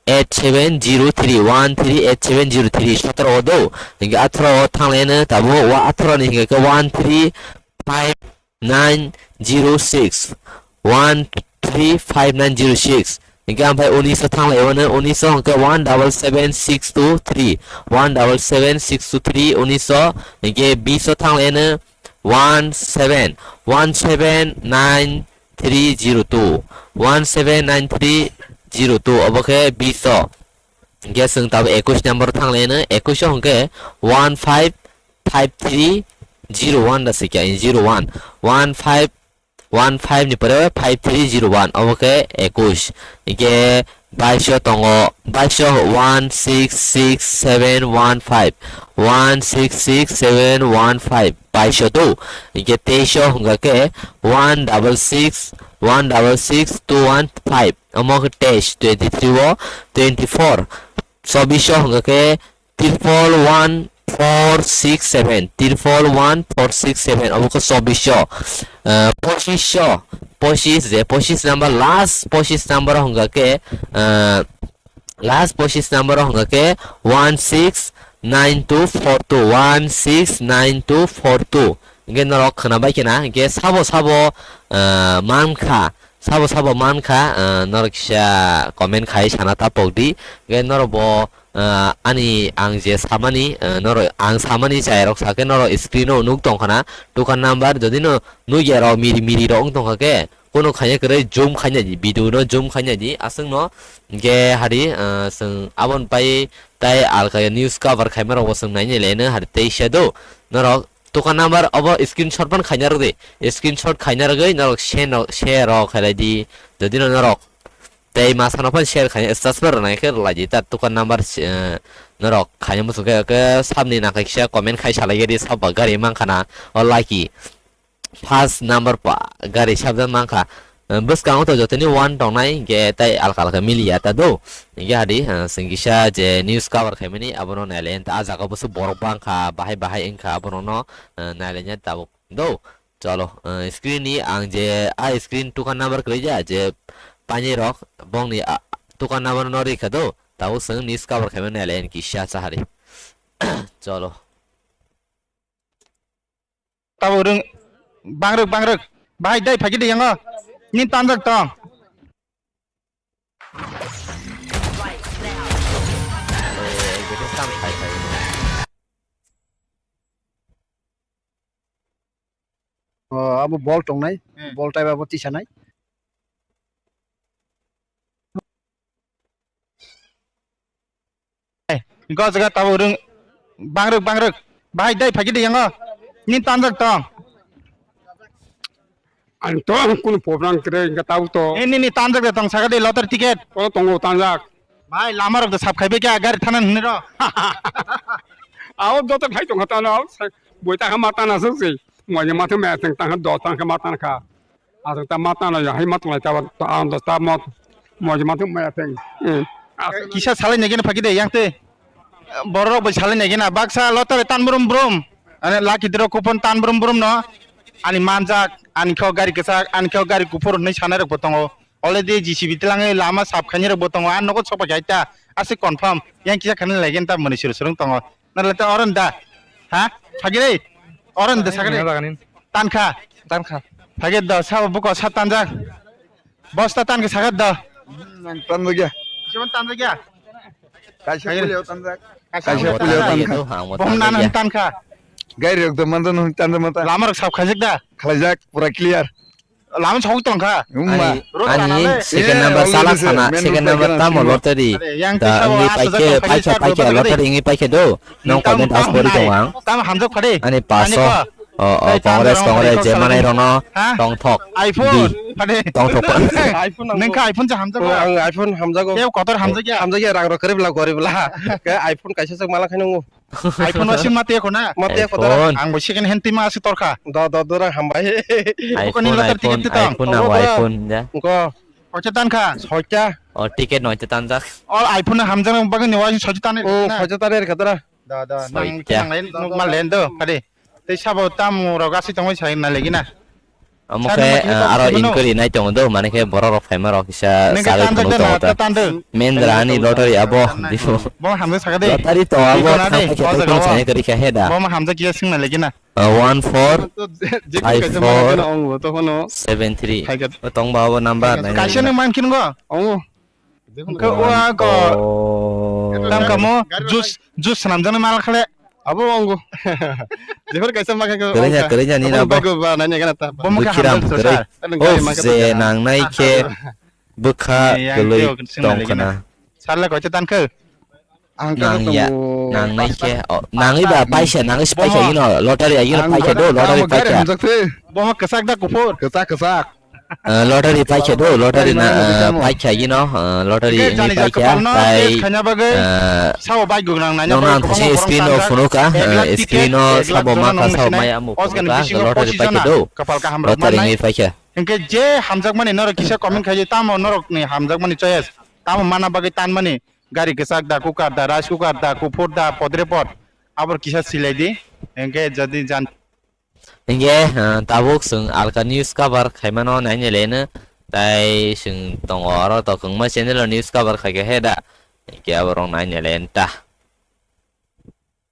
eight seven zero three, one three eight seven zero three, sotro o do. Hinkhe atharo o thanglaino tabuk, wa atharo ni hinkhe one three five nine zero six, one three five nine zero six. Hinkhe amphai unis o thanglaiwano, unis o hinkhe one double seven six two three, one double seven six two three, unis o. Hinkhe bis o thanglaiwano one seven, one seven nine three zero two, one seven nine three zero two, obo khe bis o. Hinkhe chwng tabuk ekush number thanglaino, ekush o hinkhe one five five three zero one da sikya, zero one, one five one five ni pore five three zero one, obo khe ekush. Hinkhe bais o tongo, bais o one six six seven one five, one six six seven one five, bais o do. Hinkhe teis o hwnga khe one double six one double six two one five, omo khe teis, twenty three o twenty four, chobis o hwnga khe triple one four six seven, triple one four six seven, obo khe chobis o. Ah, pochis o, pochis je, pochis number, last pochis number o hwnga khe, ah, last pochis number o hwnga khe one six nine two four two, one six nine two four two. Hinkhe norok khwnabai khena, hinkhe sabo sabo, ah, mankha, sabo sabo mankha, ah, norok kisa comment khai sana tapok di. Hinkhe norok bo, ah, ani ang je samani, ah, norok ang samani chayarok sakhe norok screen o nuk tongkhana, dukan number jodi no nukya rok miri miri rok wng tongkha khe, kono khaina kwrwi zoom khaina di, video no zoom khaina di, aswk no. Hinkhe hari, ah, chwng aboni pai tai alka news cover khaima rok bo chwng nainai laino hari teisa do. Norok dukan number obo screenshot phan khaina rwdi, screenshot khaina rwgwi norok share no, share rok khailai di. Jodi no norok tei masa no phan share khaina, status bar rwnai khe rwlai di ta dukan number, eh, norok khaina muchung khe, khe sabni nang khe kisa comment khai salai di, sab ba gari mankha na o lucky. First number pa gari sabjak mankha. Eh, bwskango to jotoni one tongnai, hinkhe tai alka alka miliya ta do. Hinkhe hadi, eh, chwng kisa je news cover khaimani abono nailai ta, ah jaga o bwswk borok bangkha, bahai bahai wngkha, abonono, eh, nailaina tabuk do. Cholo, eh, screen ni ang je, ah, screen dukan number kwrwi ja, je painai rok bongni, ah, dukan number no rikha do. Tabuk chwng news cover khaimani nailai kisa chahari. Cholo. Tabuk rwng bangrwk, bangrwk. Bahai dai phagi de yango. Ni tanjak tong. O, abo bol tongnai, hmm, bol type abo tisanai. Go jaga tabuk rwng bangrwk, bangrwk. Bahai dai phagi de yango. Ni tanjak tong. Ang to kunu program kre, hingke tabuk to. Ni, ni, ni tanjak de tong saka de lottery ticket. O tongo tanjak. Bhai, lama rok de sap khaibe kya gari thana hwnwi ro. Aw joto khai tong kha tano, boi ta kha ma tana suk se. Moi ma thang ma thang ta kha do ta kha ma tana kha. Aswk ta ma tana ya hai ma tong lai ta ba ta ang do ta mo. Moi ma thang ma thang. Eh. Kisa salai nai gena phagi de yang te. Borok bai salai nai gena baksa lottery tan brum brum. Ane lucky draw coupon tan brum brum no. Ani manjak, ani kho gari kwchak, ani kho gari kuphur hwnwi sanai rok bo tongo. Already J C B twlangwi lama sap khainai rok bo tongo. Ang nogo sok pai kha ta. Aswk confirm. Yang kisa khanai lai gena ta mwnwi suru surung tongo. Nalai ta oron da. Ha? Phagi re. Oron da sagri. Tankha. Tankha. Phagi da sabo buko sat tanjak. Bosta tan khe sagat da. Hmm, ang tan bagya. Jemon tan bagya. Kaisa Kaisa pulio tanjak. Kaisa Kaisa pulio pulio tanjak. Tanjak. Bom nana tankha. Gari rok do manjak no tanjak mata. Lama rok sap khaijak da? Khlaijak pura clear. Lama sok tongkha. Umma. Ani, ani second number sala sana, second number tamo lottery. Da wngwi paikhe, paikhe, paikhe lottery wngwi paikhe do. Nong comment as pori tong ang. Tam hamjak phade. Ani paso. O, o, Congress, Congress, je manai rono tongthok. iPhone. Phade. Tongthok. Nengkha iPhone je hamjak. Ang iPhone hamjago. Keu kotor hamjak ya. Hamjak ya, rang rok koribla, goribla. Ke iPhone kaisa sok mala khainungo. iPhone wasin mate ko na? Mate ko dara. Ang bo second hand tima asi torkha. Do, do, do, rang hambai. Bukan ni iPhone, letter iPhone, ticket tang. iPhone na iPhone ja. Ko. Ocha tan kha. Soita. O ticket noi te tanjak. O iPhone hamjak bagwi ni wasin soita tan. Hmm, soita tan er kha dara. Da, da, nang Soita. Nang lain nuk mal len do. Kade. Tei sabo tam rok asi tongwi sai na legina. Omo khe, ah, aro inquiry nai tongo do, mane khe borok rok phaima rok kisa nengkhe charwi tanjak phunuk tongo ta. Mendra ani lottery abo. Bo hamjak saka de. Lottery to abo thang khe tei kono sani kwrwi kha he da. Bo hamjak kisa singna legina. Ah, one four five four seven three. O tong ba abo number nai. Kaisa nang man khin go. Ongo. Hwnkhe o ang ko tam kamo juice, juice swnamjaknai mal khale. Abo ongo. Jephar kaisa ma khe ko. Kwrwngya, kwrwngya nini abo. Bo mokhe Dukhiram hamjak kwrwi. Sir. O je nangnai khe bwkha kwlwi tongkhna. Sarle koicha tankhe. Nangya, nangnai khe. Nangwi ba paisa, nangwi paisa yino lottery yino paisa do lottery paisa. Bo ma kwchak da kuphur. Kwchak, kwchak. Eh, lottery paikha do, lottery na, eh, paikha yino, eh, lottery ini paikha, tai, eh, sao bai gugrang nanya nong nang thasi screen o phunukha, eh, screen o sabo mangkha sao maya amu phunukha, lottery paikha do, lottery ini paikha. Hingke je hamjakmani norok kisa comment khaidi, tamo norok ni hamjakmani choice, tamo mana bagwi tanmani, gari kwchak da, cooker da, rice cooker da, kuphur da, podre pod, abor kisa silaidi, hingke jodi jan Hingke, ah, tabuk chwng alka news cover khaimano nainai leno, tai chwng tongo oro to kwngma channel o news cover khaikha he da, hingke aborok nainai lenta.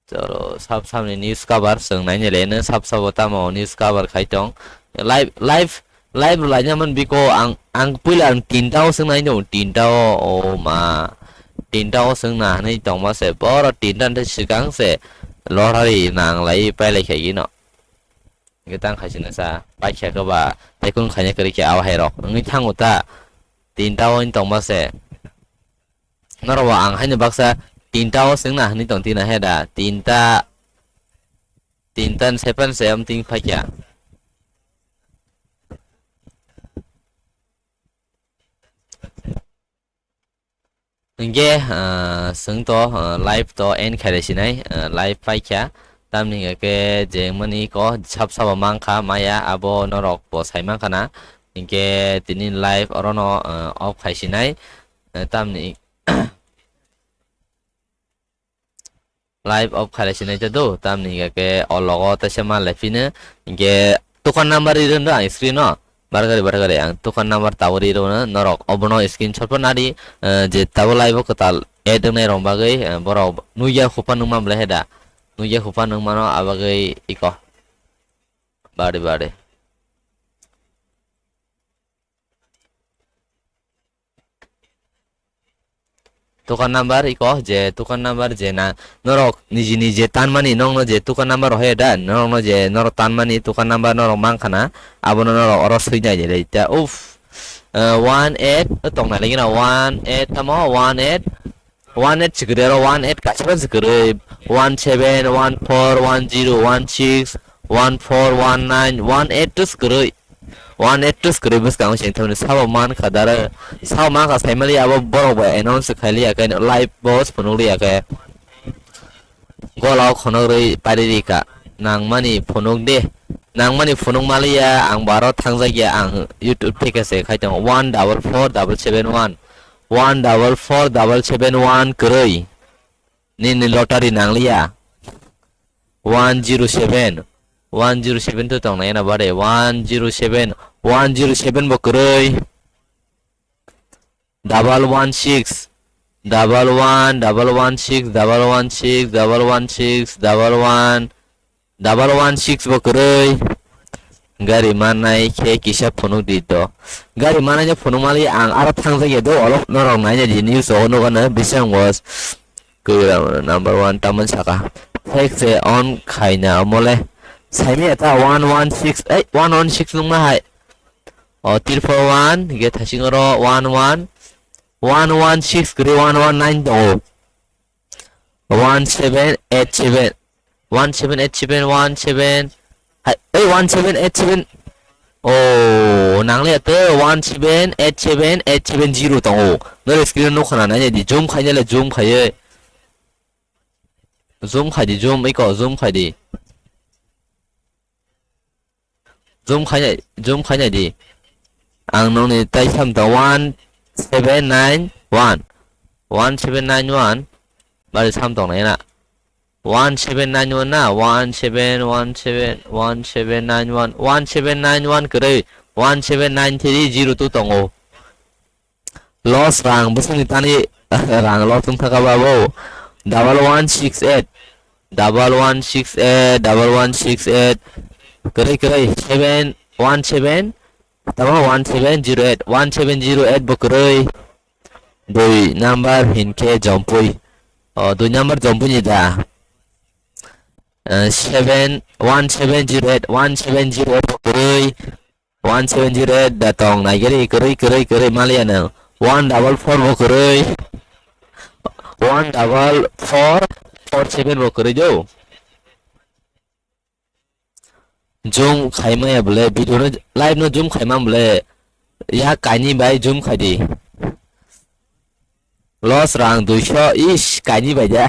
Choro sab sabni news cover chwng nainai leno, sab sabo tamo news cover khai tong. Live, live, live rw laina man biko ang, ang puila ang tinta o chwng nai tongo, tinta o, o ma, tinta o chwng na hinui tongma se, boro tinta ni swkang se lottery nang lai pai lai khaigino. Hingke tang khaisina sa paikha khe ba tei kung khaina kwrwi khe a hai rok wngwi thango ta tinta o wng tongma se. Norok bo ang haino baksa tinta o swngna hinui tong tina he da tinta tinta ni sepan se am ting phaikha. Hingke, ah, chwng to, ah, live to end khaire sinai, ah, live paikha. Tamni hingke je mani ko sab sabo mangkha maya abo norok bo sai mangkha na. Hingke tini live orono, ah, off khai sinai. Ah, tamni Live off khailai sinai ta do, tamni hingka khe o logo teisa mal lai phino, hingke tokan number ri rwno ang screen o, bargari bargari ang tokan number tabuk ri rwno norok obono screenshot pho nari, eh, je tabuk live o kwtal add wngnai rok bagwi, eh, borok nukya hupha nukma belai hai da, nukya hupha nukmano abagwi iko bari bari. Tokan number iko je tokan number je na norok niji niji tanmani nokno je tokan number hoya da norokno je norok tanmani tokan number norok mankha na abono norok oro swi nai de ta uff, eh, one eight tong nai lagi na one eight tamo one eight. One eight se kwrwi oro one eight kaisa se kwrwi one seven one four one zero one six one four one nine one eight to se kwrwi one eight to se kwrwi bwskango se thangni sabo man kha dara sabo man kha sai mali abo borok bai announce khai liya khe live bo se phunuk liya khe gola o khonok rwi pari ri kha nangmani phunuk de nangmani phunuk maliya ang bo aro thangjak ya ang YouTube theke se khai tongo one double four double seven one. One double four double seven one kwrwi. Nini lottery nangliya. One zero seven. One zero seven to tongnai na bare. One zero seven. One zero seven bo kwrwi. Double one six. Double one, double one six, double one six, double one six, double one. Double one six bo kwrwi. Gari manai khe kisa phunuk di to. Gari manai no phunuk mali ang aro thang thang ya do olo norok nai nai di news o nugo na bising was. Kwrwi number one tamani saka. Fake se on khaina omole. Saimaya ta one one six, ei, one one six nungma hai. O, triple one, hige thasing oro one one, one one six kwrwi one one nine tongo. One seven eight seven, one seven eight seven, one seven, hai, ei, one seven eight seven. O, nangle ate one seven eight seven eight seven zero tongo. Nore screen no khana nai di, zoom khaina le zoom khaiye. Zoom khai di, zoom, iko, zoom khai di. Zoom khai nai, zoom khai nai di. Ang nokni tai sam tong one seven nine one. One seven nine one. Bari sam tong nai na. One seven nine one na. One seven, one seven, one seven nine one. One seven nine one kwrwi. One seven nine three zero two tongo. Loss rang bwswkni tani rang loss wng thaka babo. Double one six eight, double one six eight, double one six eight, kwrwi kwrwi seven one seven, tamo one seven zero eight, one seven zero eight bo kwrwi. Dui number hinkhe jompui. O, dui number jompui ni da. Eh, seven one seven zero eight, one seven zero eight bo kwrwi. One seven zero eight da tong naigari kwrwi kwrwi kwrwi maliya nang. One double four bo kwrwi. One double four four seven bo kwrwi do. Zoom khaimaya bole video no live no zoom khaima bole ya kaini bai zoom khai di. Loss rang duiso, ish, kaini bai da.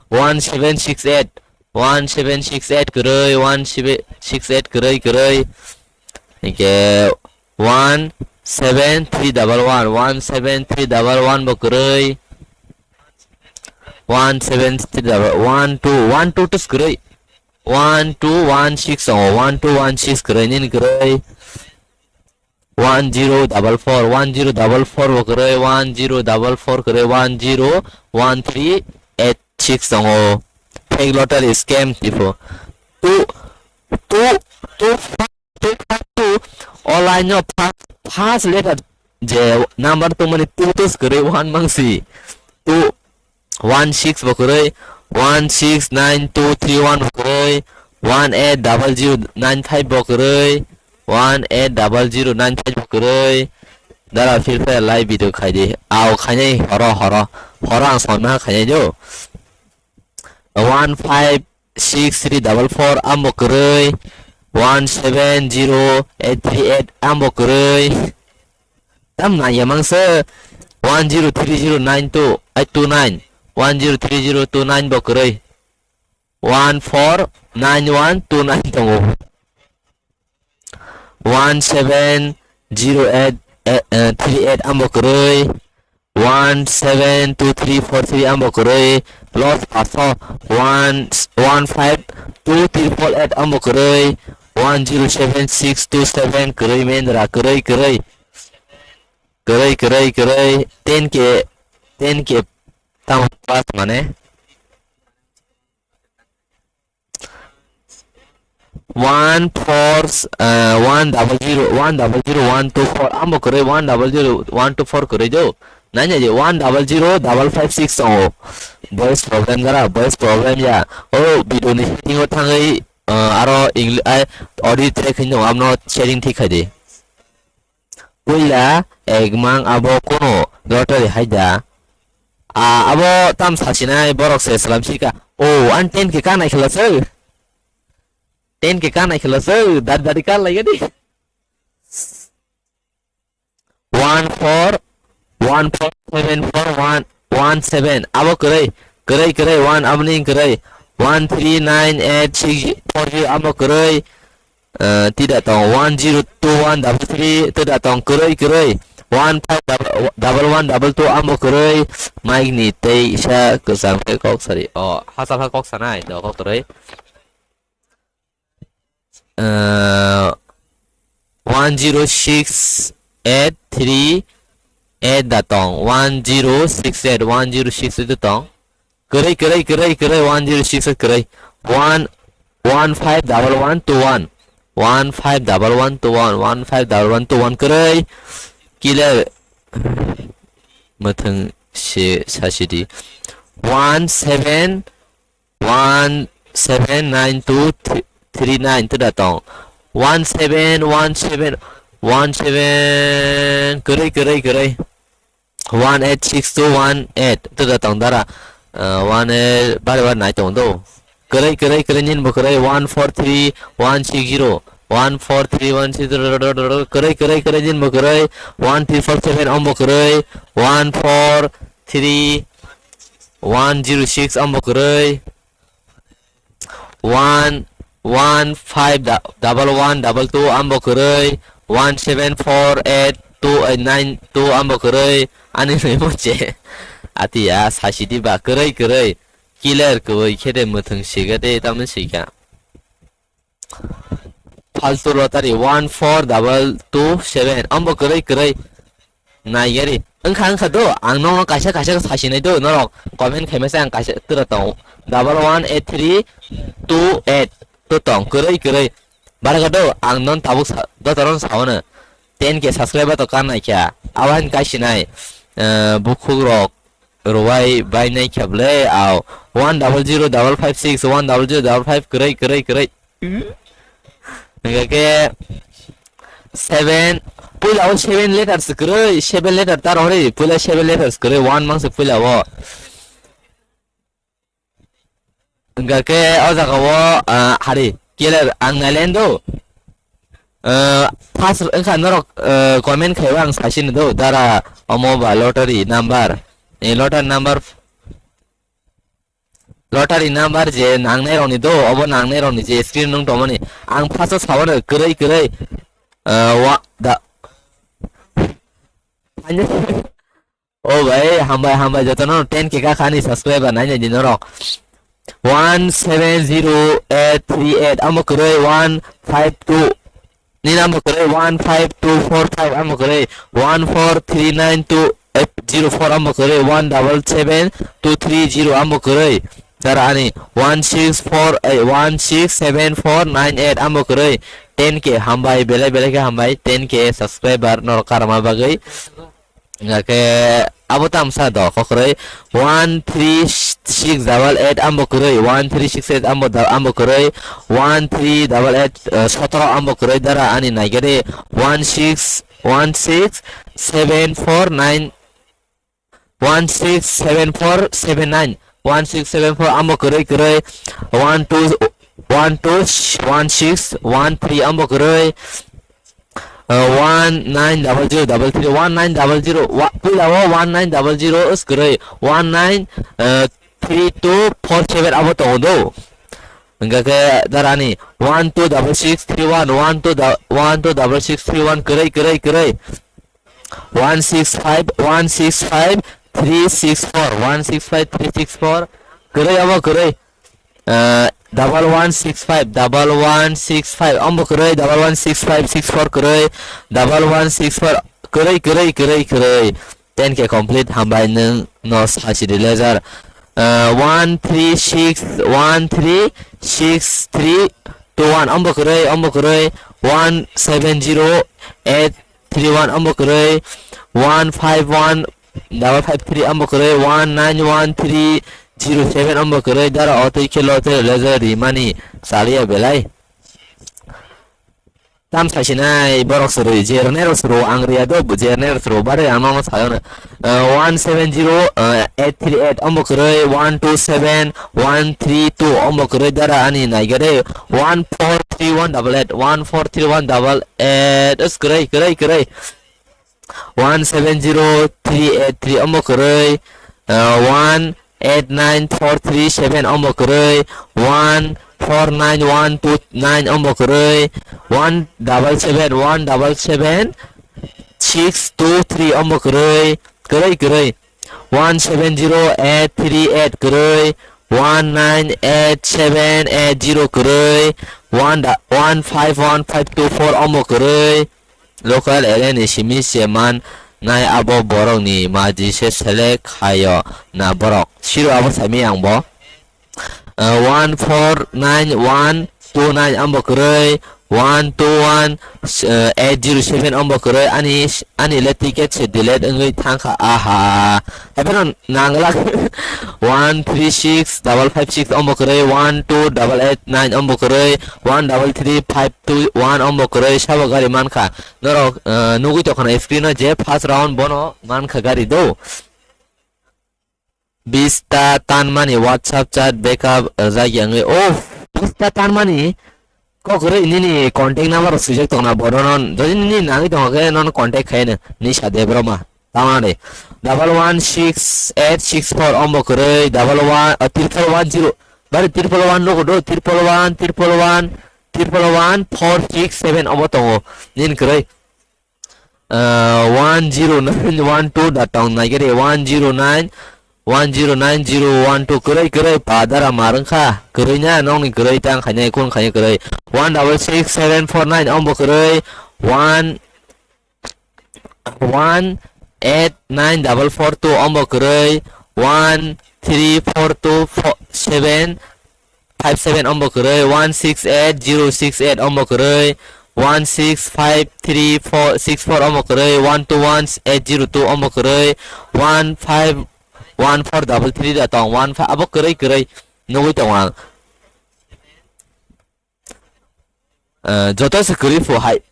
One seven six eight, one seven six eight kwrwi, one seven six eight kwrwi kwrwi. Hingke one seven three double one, one seven three double one bo kwrwi. One seven three double one two, one two two kwrwi. One two one six o, one two one six kwrwi nini kwrwi. One zero double four, one zero double four bo kwrwi, one zero double four kwrwi, one zero one three eight six tongo. Fake lottery scam tipo. Tu, tu, tu, tu, tu, online no first, first letter je number tongmani two tus kwrwi one mangsi. Tu, one six bo kwrwi, one six nine two three one bo kwrwi, one eight double zero nine five bo kwrwi, one eight double zero nine five bo kwrwi. Dara phir phai live video khai di. Ao khainai horo horo. Horo ang sawi maha khainai do. One five six three double four ambo kwrwi. One seven zero eight three eight ambo kwrwi. Tam naiya mangsa one zero three zero nine two eight two nine, one zero three zero two nine bo kwrwi, one four nine one two nine tongo. One seven zero eight, eh, eh, three eight ambo kwrwi, one seven two three four three ambo kwrwi, loss paso one, one five two triple eight ambo kwrwi, one zero seven six two seven kwrwi mendra kwrwi kwrwi. Kwrwi, kwrwi, kwrwi, ten K, ten K tamo pass mane. One four, uh, one double zero, one double zero, one two four, ambo kwrwi, one double zero, one two four kwrwi do. Nanya je, one double zero, double five six tongo. Voice problem gara, voice problem ya. O, video ni setting o thangwi, uh, aro English, ai, audio track hinwi tongo, amno setting thik khai di. Puila ekmang abo kono lottery hai da. A, abo tam sasinai borok se salam sika. O, an ten K kanai khela se. Ten K kanai khela se. Dar dari kan lai gadi. One four, one four seven four one one seven. Abo kwrwi, kwrwi, kwrwi, one aboni kwrwi. One three nine eight six four zero abo kwrwi. Eh, tida tong one zero two one double three, tida tong kwrwi kwrwi one five double one double two ambo kwrwi. Mike ni tei sa kwcham khe kok sari. O, hachal ha kok sanai, do kok kwrwi. Eh, one zero six eight three eight da tong, one zero six eight, one zero six eight da tong. Kwrwi, kwrwi, kwrwi, kwrwi, one zero six kwrwi. One, one five double one two one. One five double one two one, one five double one two one kwrwi. Killer. Mwthang se sasi di. one seven one seven nine two three nine tida tong. One seven one seven one seven kwrwi kwrwi kwrwi. One eight six two one eight tida tong dara. Uh, one eight bari bari nai tong do. Kwrwi kwrwi kwrwi nini bo kwrwi one four three one six zero. One four three one six zero kwrwi kwrwi kwrwi nini bo kwrwi one three four seven ombo kwrwi one four three one zero six ombo kwrwi one one five double one double two ambo kwrwi one seven four eight two eight nine two ambo kwrwi ani rwimo che. Ati ya sasi di ba kwrwi kwrwi killer kwrwi khe de mwthwng siga de tamni sika. Faltu lottery one four double two seven ambo kwrwi kwrwi. Naigari. Wngkha, wngkha do, ang nokno kaisa, kaisa sasinai do, norok comment khaima se ang kaisa tura tong. Double one eight three two eight to tong, kwrwi, kwrwi. Barga do, ang non tabuk sa, dotoron saono. Ten K subscriber to kan naikha. Awan kaisinai, eh, bukhuk rok, rwai bai naikha ble, au. One double zero double five six, one double zero double five, kwrwi, kwrwi, kwrwi. Hingke seven, puila o seven letters kwrwi, seven letter ta rw ri, puila seven letters kwrwi, one mangsa puila o. Hingke o jaga o, ah, hari, killer ang nailen do. Ah, first wngkha norok, ah, comment khaiwa ang saisini do, dara omo ba lottery number, eh, lottery number. Lottery number je nangnai rokni do, obo nangnai rokni je screen nung tongmani. Ang first o saono kwrwi kwrwi, ah, wa, da. O bai, hambai, hambai, jotono ten K kakhani subscriber nainai di norok. One seven zero eight three eight, amo kwrwi one five two. Nini amo kwrwi one five two four five, amo kwrwi one four three nine two eight zero four, amo kwrwi one double seven two three zero, amo kwrwi. Dara ani one six four eight, one six seven four nine eight, amo kwrwi. Ten K hambai, belai belai khe hambai, ten K subscriber norok karma bagwi. Hingkhe abo tamsa do kokroi one three six double eight ambo kwrwi, one three six eight ambo da-, ambo kwrwi, one three double eight, eh, sotoro ambo kwrwi dara ani naigari one six one six seven four nine, one six seven four seven nine, one six seven four ambo kwrwi kwrwi, one two one two one six one three ambo kwrwi, Uh, one nine double zero double three, one nine double zero, wa-, puila o one nine double zero is kwrwi, one nine, uh, three two four seven abo tongo do. Hingkha khe darani one two double six three one, one two da-, one two double six three one kwrwi, kwrwi, kwrwi. One six five, one six five three six four, one six five three six four, kwrwi abo kwrwi. Uh, double one six five, double one six five, ambo kwrwi, double one six five six four kwrwi, double one six four kwrwi, kwrwi, kwrwi, kwrwi. Ten K complete, hambai nwng no sachi di laser. Uh, one three six one three six three two one, ambo kwrwi, ambo kwrwi, one seven zero eight three one, ambo kwrwi, one five one double five three ambo kwrwi, one nine one three zero seven ambo kwrwi, dara o twi khe lottery laser rimani chaliya belai. Tam saisinai borok se rwi, je rwnai rok se rw, ang riya do, je rwnai rok se rw, bare ang nono sayo no. Uh, one seven zero, uh, eight three eight ambo kwrwi, one two seven one three two ambo kwrwi, dara ani naigare, one four three one double eight, one four three one double eight, is kwrwi, kwrwi, kwrwi. One seven zero three eight three ambo kwrwi, uh, one eight nine four three seven ambo kwrwi, one four nine one two nine ambo kwrwi, one double seven one double seven six two three ambo kwrwi, kwrwi, kwrwi. One seven zero eight three eight kwrwi, one nine eight seven eight zero kwrwi, one da-, one five one five two four ambo kwrwi. Local area ni simi se man nai abo borok ni maji se select khaio na borok. Siro abo sami ang bo. Uh, one four nine one two nine ambo kwrwi, one two one, uh, eight zero seven ambo kwrwi, ani, ani le ticket se delete wngwi thangkha, aha. Hapheno nangla. one three six double five six ombo kwrwi, one two double eight nine ombo kwrwi, one double three five two one ombo kwrwi, sabo gari mankha. Norok, eh, nugwi tongkha na screen o je first round bono mankha gari do. Bista tanmani WhatsApp chat backup rwjak ya wngwi. Oh, bista tanmani kok kwrwi nini contact number swijak tongna bono non. Jodi nini nangwi tongkhe non contact khaino Nisha Debbarma. Tamani double one six eight six four ombo kwrwi double one, uh, triple one zero. Bari triple one logo do, triple one, triple one, triple one, four six seven omo tongo. Nini kwrwi. Uh, one zero nine one two da tong nai gari, one zero nine, one zero nine zero one two kwrwi kwrwi pa dara mar wngkha. Kwrwi na nongni kwrwi tang khainai kun khainai kwrwi. One double six seven four nine ombo kwrwi. One one eight nine double four two ombo kwrwi, one three four two seven five seven ombo kwrwi, one six eight zero six eight ombo kwrwi, one six five three four six four ombo kwrwi, one two one eight zero two ombo kwrwi, one five one four double three da tong, one five abo kwrwi kwrwi nugwi tongo ang. Eh, joto se kwrwi phu hai.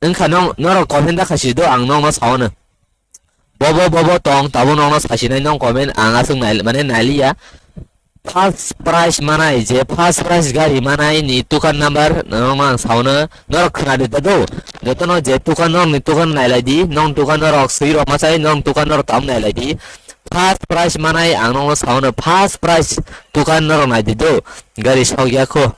Wngkha nong, norok comment da khasi do, ang nongno saono. Bobo, bobo tong, tabo nongno sasinai nong comment, ang aswk nai, mane nailiya. First prize manai, je first prize gari manai ni tukan number, nongno ang saono. Norok khna di da do. Jotono je tukan, norokni tukan nailai di, nong tukan norok swi rok machai, nong tukan norok tam nailai di. First prize manai, ang nongno saono, first prize tukan norok nai di do. Gari sok ya kho.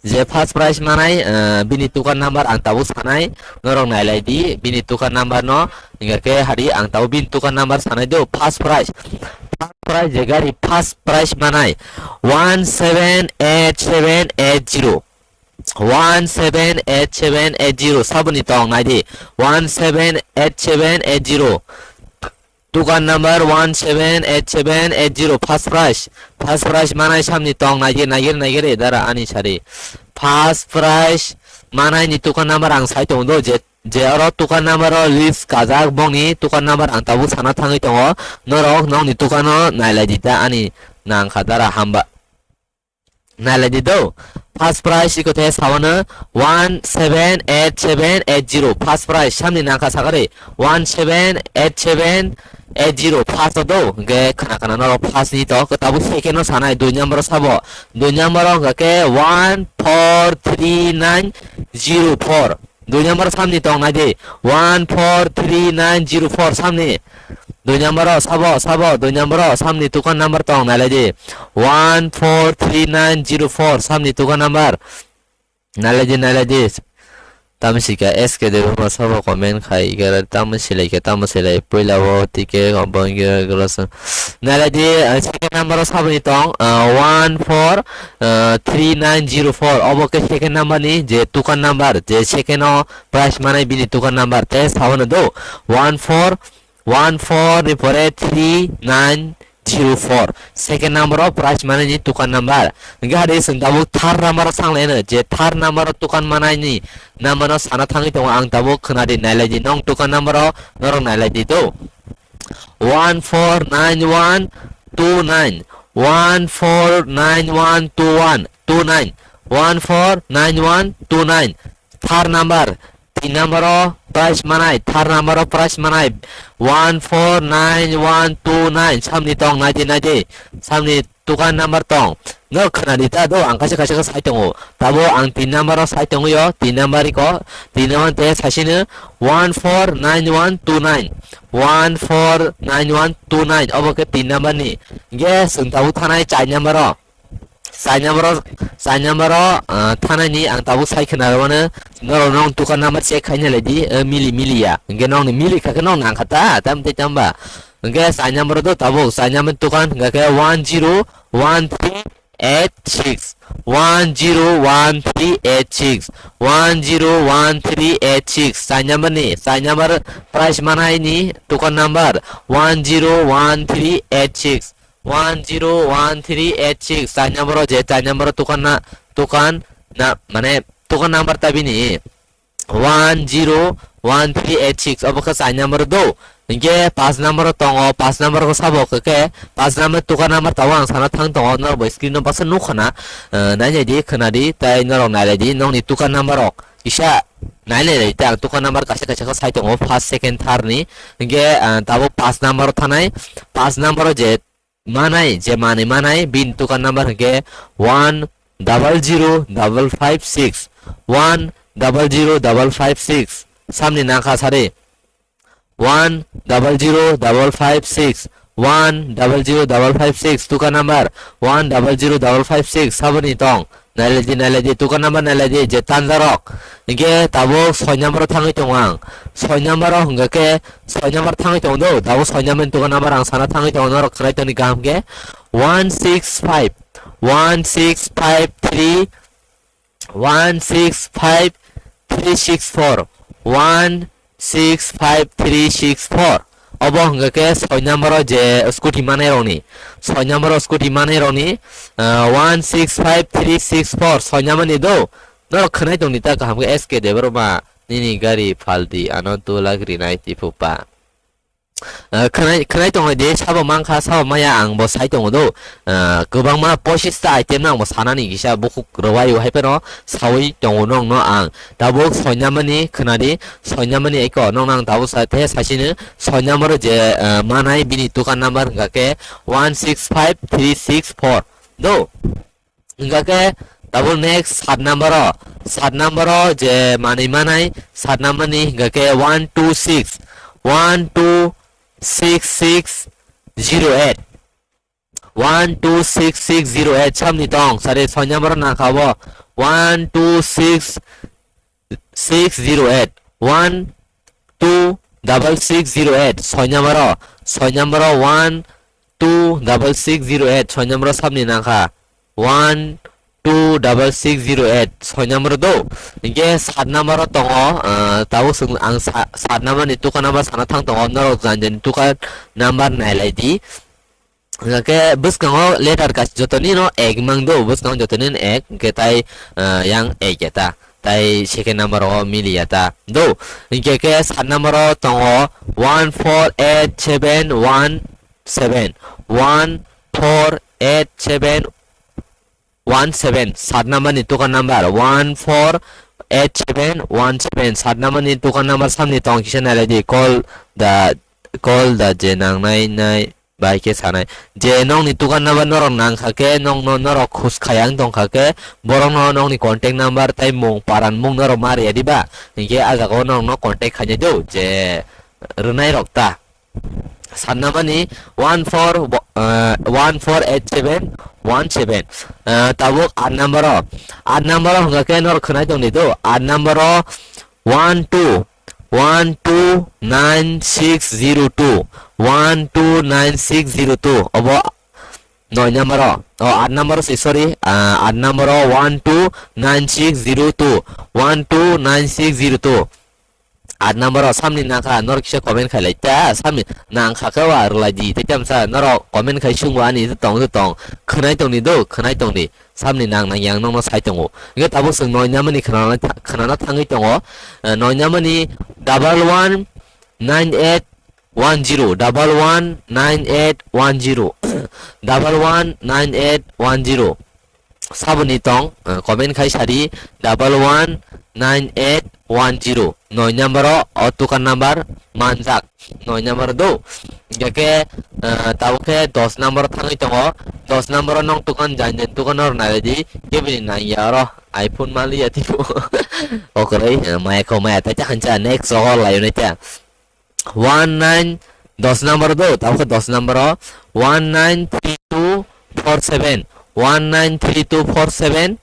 Je first prize manai, eh, bini tukan number ang tabuk sanai, norok nailai di, bini tukan number no, hingkha khe hari ang tabuk bini tukan number sanai do, first prize. First prize je gari first prize manai, one seven eight seven eight zero, one seven eight seven eight zero, saboni tong nai di, one seven eight seven eight zero. Tukan number one seven eight seven eight zero, first prize. First prize manai samni tong naigir, naigir, naigir, dara ani sari. First prize manai ni tukan number ang sai tongo do, je, je oro tukan number o list kajak bongni tukan number ang tabuk sana thangwi tongo. Norok nokni tukano nailai di ta ani nangkha dara hamba. Nailai di do. First prize iko the sawano one seven eight seven eight zero. First prize samni nangkha sakari one seven eight seven eight zero. First o do. Ge khana khana norok first ni to. Tabuk second o sanai dui number o sabo. Dui number o hwnkha khe one four three nine zero four. Dui number samni tong nai di. One four three nine zero four samni. Dui number o sabo, sabo, dui number o samni tukan number tong nai lai di. One four three nine zero four samni tukan number. Nai lai di, nai lai di. Tamo sika S K Debbarma sabo comment khai gara tamo silai ke, tamo silai. Puila o tike obong gara gara sa. Nai lai di, ah, second number o saboni tong, ah, one four, ah, three nine zero four. Obo ke second number ni je tukan number, je second o prize manai bini tukan number. Te sabo no do, one four one four ni pore three nine zero four. Second number o prize manai ni tukan number. Hingke hari song tabuk third number o sang lai no, je third number o tukan manai ni number no sana thangwi tongo ang tabuk khna di nai lai di. Nong tukan number o norok nai lai di do. One four nine one two nine, one four nine one two one two nine, one four nine one two nine. Third number, tin number o prize manai, third number o prize manai, one four nine one two nine. Samni tong nai di, nai di. Samni tukan number tong. No khna di ta do, ang kaisa kaisa khe sai tongo. Tabo ang tin number o sai tongo yo, tin number iko, tin number te saisino one four nine one two nine, one four nine one two nine, obo khe tin number ni. Ge sung tabo thanai char number o. Char number o, char number o, ah, thanai ni ang tabo sai khna rwmano, norok nong tukan number check khaina lai di, eh, mili mili ya. Ge nong ni mili kha khe nong nang kha ta, tam te tamba. Hingke char number do tabuk, char number tukan hingka khe one zero one three eight six, one zero one three eight six, one zero one three eight six. Char number ni, char number prize manai ni tukan number one zero one three eight six, one zero one three eight six. Char number o je char number o tukan na, tukan na, mane tukan number ta bini. One zero one three eight six, obo khe char number do. Hinkhe paanch number o tongo, paanch number o sabo khe, paanch number tuka number tabuk ang sana thang tongo, norok bo screen o baksa nukha na, eh, nai nai di, khwna di, tei norok nai lai di, nokni tuka number rok kisa nai lai lai, tei ang tuka number kaisa kaisa khe sai tongo, first, second, third ni. Hinkhe, eh, tabuk paanch number o thanai, paanch number o je manai, je manwi manai, bini tuka number hinkhe one double zero double five six, one double zero double five six, samni nangkha sari. One double zero double five six, one double zero double five six, tuka number one double zero double five six, saboni tong. Nailai di, nailai di, tuka number nailai di, je tanjarok. Hinkhe tabuk soi number o thangwi tongo ang. Soi number o hwnkha khe, soi number thangwi tongo do. Tabuk soi number ni tuka number ang sana thangwi tongo, norok khwnai tongni kaham khe. One six five, one six five three, one six five three six four, one six five three six four. Obo hwnkha khe soi number o je scooty manai rokni. Soi number o scooty manai rokni, ah, one six five three six four, soi number ni do. Norok khwnai tongni ta kaham khe S K Debbarma, nini gari phaldi, ano two lakh rinai tiphupa. Ah, khwnai, khwnai tongwi di, sabo mankha, sabo maya, ang bo sai tongo do. Ah, kwbangma pochista item no ang bo sanani kisa bukhuk rwai o hai phano sawi tongo nokno ang. Tabuk soi number ni khwnadi, soi number ni eko nokno ang tabuk sa the sasini, soi number o je, ah, manai bini tuka number hwnkha khe one six five three six four do. Hingkha khe tabuk next sat number o, sat number o je manwi manai, sat number ni hingkha khe one two six, one two six six zero eight, one two six six zero eight, samni tong, sari soi number o nangkha bo, one two six six zero eight, one two double six zero eight, soi number o, soi number o one two double six zero eight, soi number o samni nangkha, one two double six zero eight, soi number o do. Hinkhe sat number o tongo, ah, tabuk chwng ang sa-, sat number ni tuka number sana thang tongo, norok jani jani tuka number nailai di. Hingkhe bwskango letter kaisa jotoni no ek mang do, bwskango jotoni no ek, hingkhe tai, ah, yang ek ya ta, tai second number o mili ya ta do. Hingkhe khe sat number o tongo one four eight seven one seven, one four eight seven one seven, sat number ni tuka number one four eight seven one seven, sat number ni tuka number samni tong kisa nailai di, call the, call the je nangnai nai bai khe sanai. Je nokni tuka number norok nangkha khe, nokno norok khus khayang tongkha khe, borokno nokni contact number tai mung paran mung norok ma riya diba, hinkhe a jaga o norokno contact khainai do je rwnai rok ta. Sat number ni one four, uh, one four eight seven one seven. Uh, tabuk aat number o, aat number o hwnkha khe norok khwnai tongdi do, aat number o one two one two nine six zero two, one two nine six zero two, obo noi number o, o aat number o se, sorry, ah, aat number o one two nine six zero two, one two nine six zero two. Aat number o samni nangkha, norok kisa comment khailai ta, samni nangkha khe wa rwlai di, tei tamsa norok comment khai swngo ani tong tong, khwnai tongni do, khwnai tongni. Samni nang nang yang nokno sai tongo. Hingkhe tabuk chwng noi number ni khwnana tha-, khwnana thangwi tongo. Eh, noi number ni double one nine eight one zero, double one nine eight one zero, double one nine eight one zero. Saboni tong, eh, comment khai sadi, double one nine eight one zero. Noi number o, o tuka number manjak. Noi number do. Hingkhe, eh, tabuk khe dos number thangwi tongo. Dos number o nong tukan jan jan tukan oro nai di. Kebini nang ya oro iPhone mali ya tiko. Okoroi, eh, maya kho maya ta ta hancha next o lai unai ta. One nine, dos number do, tabuk khe dos number o one nine three two four seven, one nine three two four seven,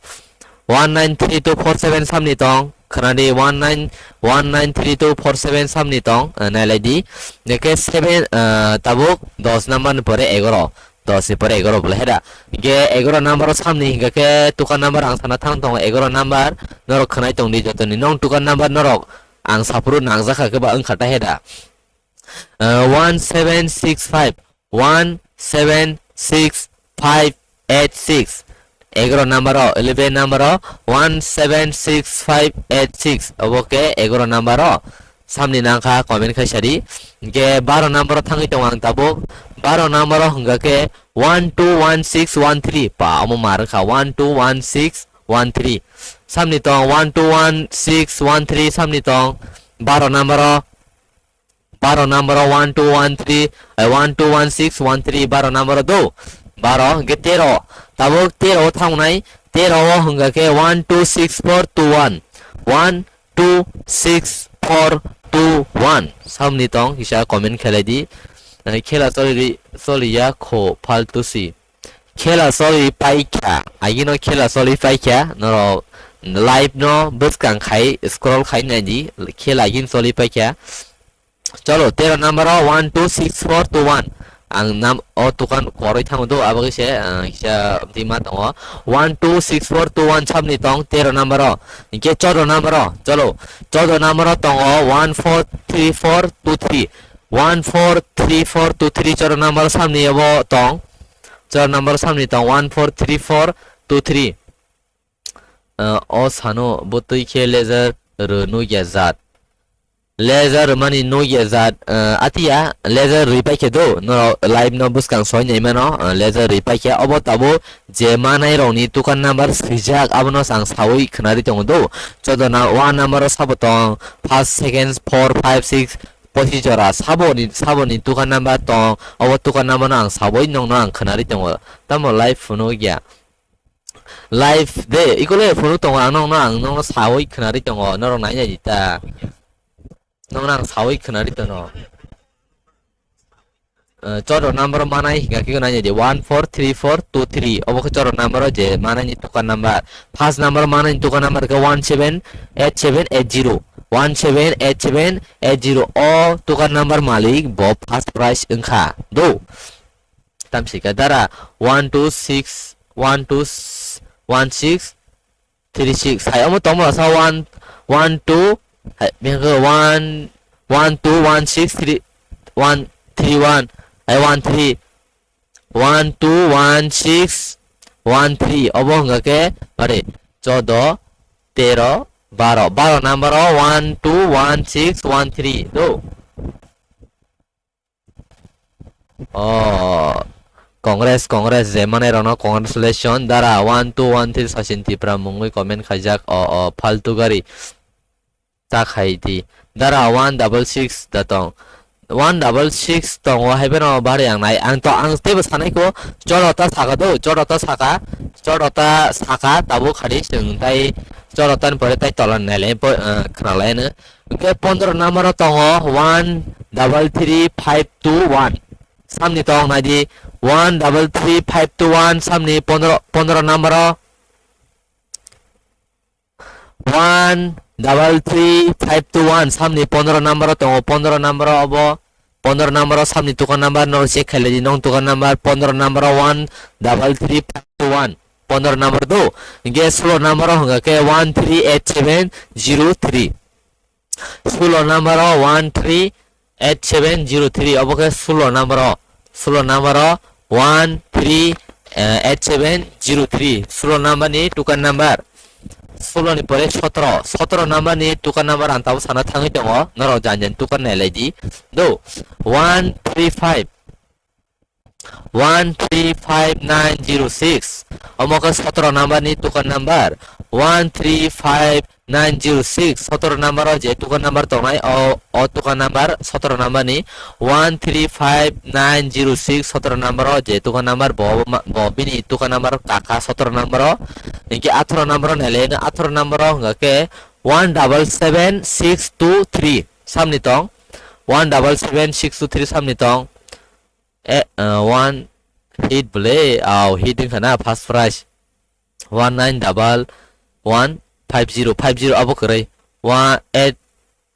one nine three two four seven samni tong, khwnadi one nine, one nine three two four seven samni tong, eh, nailai di. Hingkhe seven, eh, tabuk dos number ni pore egaro, dos ni pore egaro bole heda. Hingkhe egaro number o samni hingkha khe tuka number ang sana thang tongo, egaro number norok khwnai tongdi jotoni, nong tuka number norok ang saphuru nangjakha khe ba wngkha ta heda. Uh, one seven six five, one seven six five eight six. Egaro number o, eleven number o, one seven six five eight six. Obo khe egaro number o. Samni nangkha comment khai sadi. Hingke baro number o thangwi tongo ang tabuk. Baro number o hingka khe one two one six one three. Pa, omo ma rwkha one two one six one three. Samni tong one two one six one three, samni tong baro number o. Baro number o one two one three, eh, one two one six one three, baro number o do. Baro hingke tero. Tabuk tero o thangnai. Tero o hingka khe one two six four two one. One two six four two one. Samni tong kisa comment khelai di. Eh, khela choli ri-, choli ya kho faltu si. Khela choli paikha. Agino khela choli paikha. Norok live no bwskang khai scroll khai nai di. Khela agin choli paikha. Cholo, tero number o one two six four two one. Ang nam o tukan koroi thango do, abo khe se, ah, kisa di ma tongo. One two six four two one samni tong tero number o. Hingke chordo number o. Cholo, chordo number o tongo one four three four two three. One four three four two three chordo number samni abo tong. Chordo number samni tong one four three four two three. Ah, o sano bo twi khe laser rw nukya jat. Laser rwmani nukya jat, ah, atiya laser rwi paikhe do, norok live no bwskang soi nai mano, ah, laser rwi paikhe. Obo tabuk je manai rokni tukan number swijak, abono ang sawi khwnari tongo do. Chodona one number o sabo tong, first, second, four, five, six, pochi jora saboni, saboni tukan number tong, obo tukan number no ang sawi nongno ang khwnari tongo. Tamo live phunukya. Live de, ikole phunuk tongo, ang nongno, ang nongno sawi khwnari tongo, norok nai nai di ta. Nongno ang sawi khwnari tono. Eh, chordo number manai hingka khe nai nai di one four three four two three. Obo khe chordo number o je manai ni tukan number. First number manai ni tukan number khe one seven eight seven eight zero. One seven eight seven eight zero. O tukan number malik bo first prize wngkha. Do. Tamsika dara one two six one two one six three six. Hai omo tongmo sa one one two, hai bengke one one two one six three one three one, hai one three one two one six one three. Obo hingka khe bare chordo, tero, baro. Baro number o one two one six one three do. Oh, Congress, Congress, je manai rokno congratulations. Dara one two one three Sachin Tipra mungwi comment khaijak. O, o, faltu gari ta khai di. Dara one double six da tong. One double six tongo, hai beno bari ang nai. Ang to, ang teibo sanai ko, chordo ta saka do, chordo ta saka, chordo ta saka, tabuk khadi chwng tai chordo ta ni pore tai tola nai lai, po-, eh, khna lai no. Hingke pondro number o tongo one double three five two one. Samni tong nai di one double three five two one, samni pondro, pondro number o. One double three five two one, samni pondro number o tongo, pondro number o obo, pondro number o samni tukan number no check khailai di, nong tukan number pondro number o one double three five two one. Pondro number do, hingke sulo number o hingka khe one three eight seven zero three. Sulo number o one three eight seven zero three, obo khe sulo number o, sulo number o one three eight seven zero three, sulo number ni tukan number. Sulo ni pore sotro, sotro number ni tukan number ang tabuk sana thangwi tongo, norok jan jan tukan nailai di. Do, one three five one three five nine zero six. Omo khe sotro number ni tukan number one three five nine zero six. Sotro number o je tukan number tongnai, o, o tukan number sotro number ni one three five nine zero six. Sotro number o je tukan number bo, bo bini tukan number kaka sotro number o. Hingke atharo number o nailai no, atharo number o hingka khe one double seven six two three samni tong. One double seven six two three samni tong. Eh, uh, one hit bole, au hit wngkha na first prize. One nine double one five zero, five zero abo kwrwi. One eight,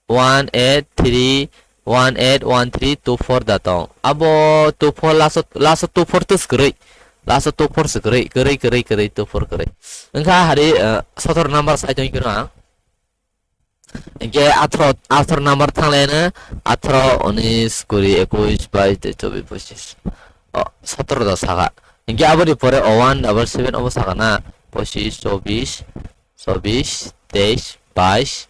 one eight three, one eight one three two four da tong. Abo two four last, last two four tus kwrwi. Last two four se kwrwi, kwrwi, kwrwi, kwrwi, two four kwrwi. Wngkha hari, uh, sotor number sai tong kino ang. Hingke atharo, atharo number thanglaino, atharo, unis, kuri, ekush, bais, teis, chobis, pochis. O, sotoro da saka. Hingke aboni pore o one double seven obo saka na, pochis, chobis, chobis, teis, bais,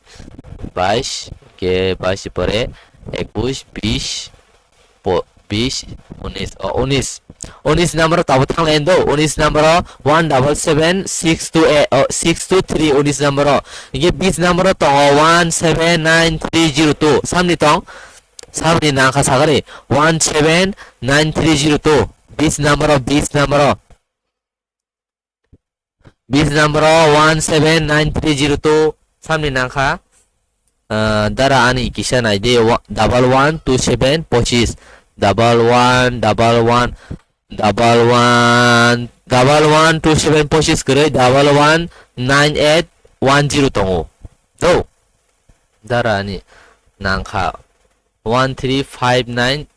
bais, Ke bais pore ekush, bish, po-, bish, unis, o, unis. Unis number o tabuk thang lai do, unis number o one double seven six two eight, o, six two three unis number o. Hingke bish number o tongo one seven nine three zero two. Samni tong, samni nangkha sagari one seven nine three zero two. Bish number o, bish number o. Bish number o one seven nine three zero two samni nangkha. Ah, dara ani kisa nai de, wa-, double one two seven pochis, double one, double one, double one, double one two seven pochis kwrwi, double one nine eight one zero tongo. Do. Dara ani nangkha one three five nine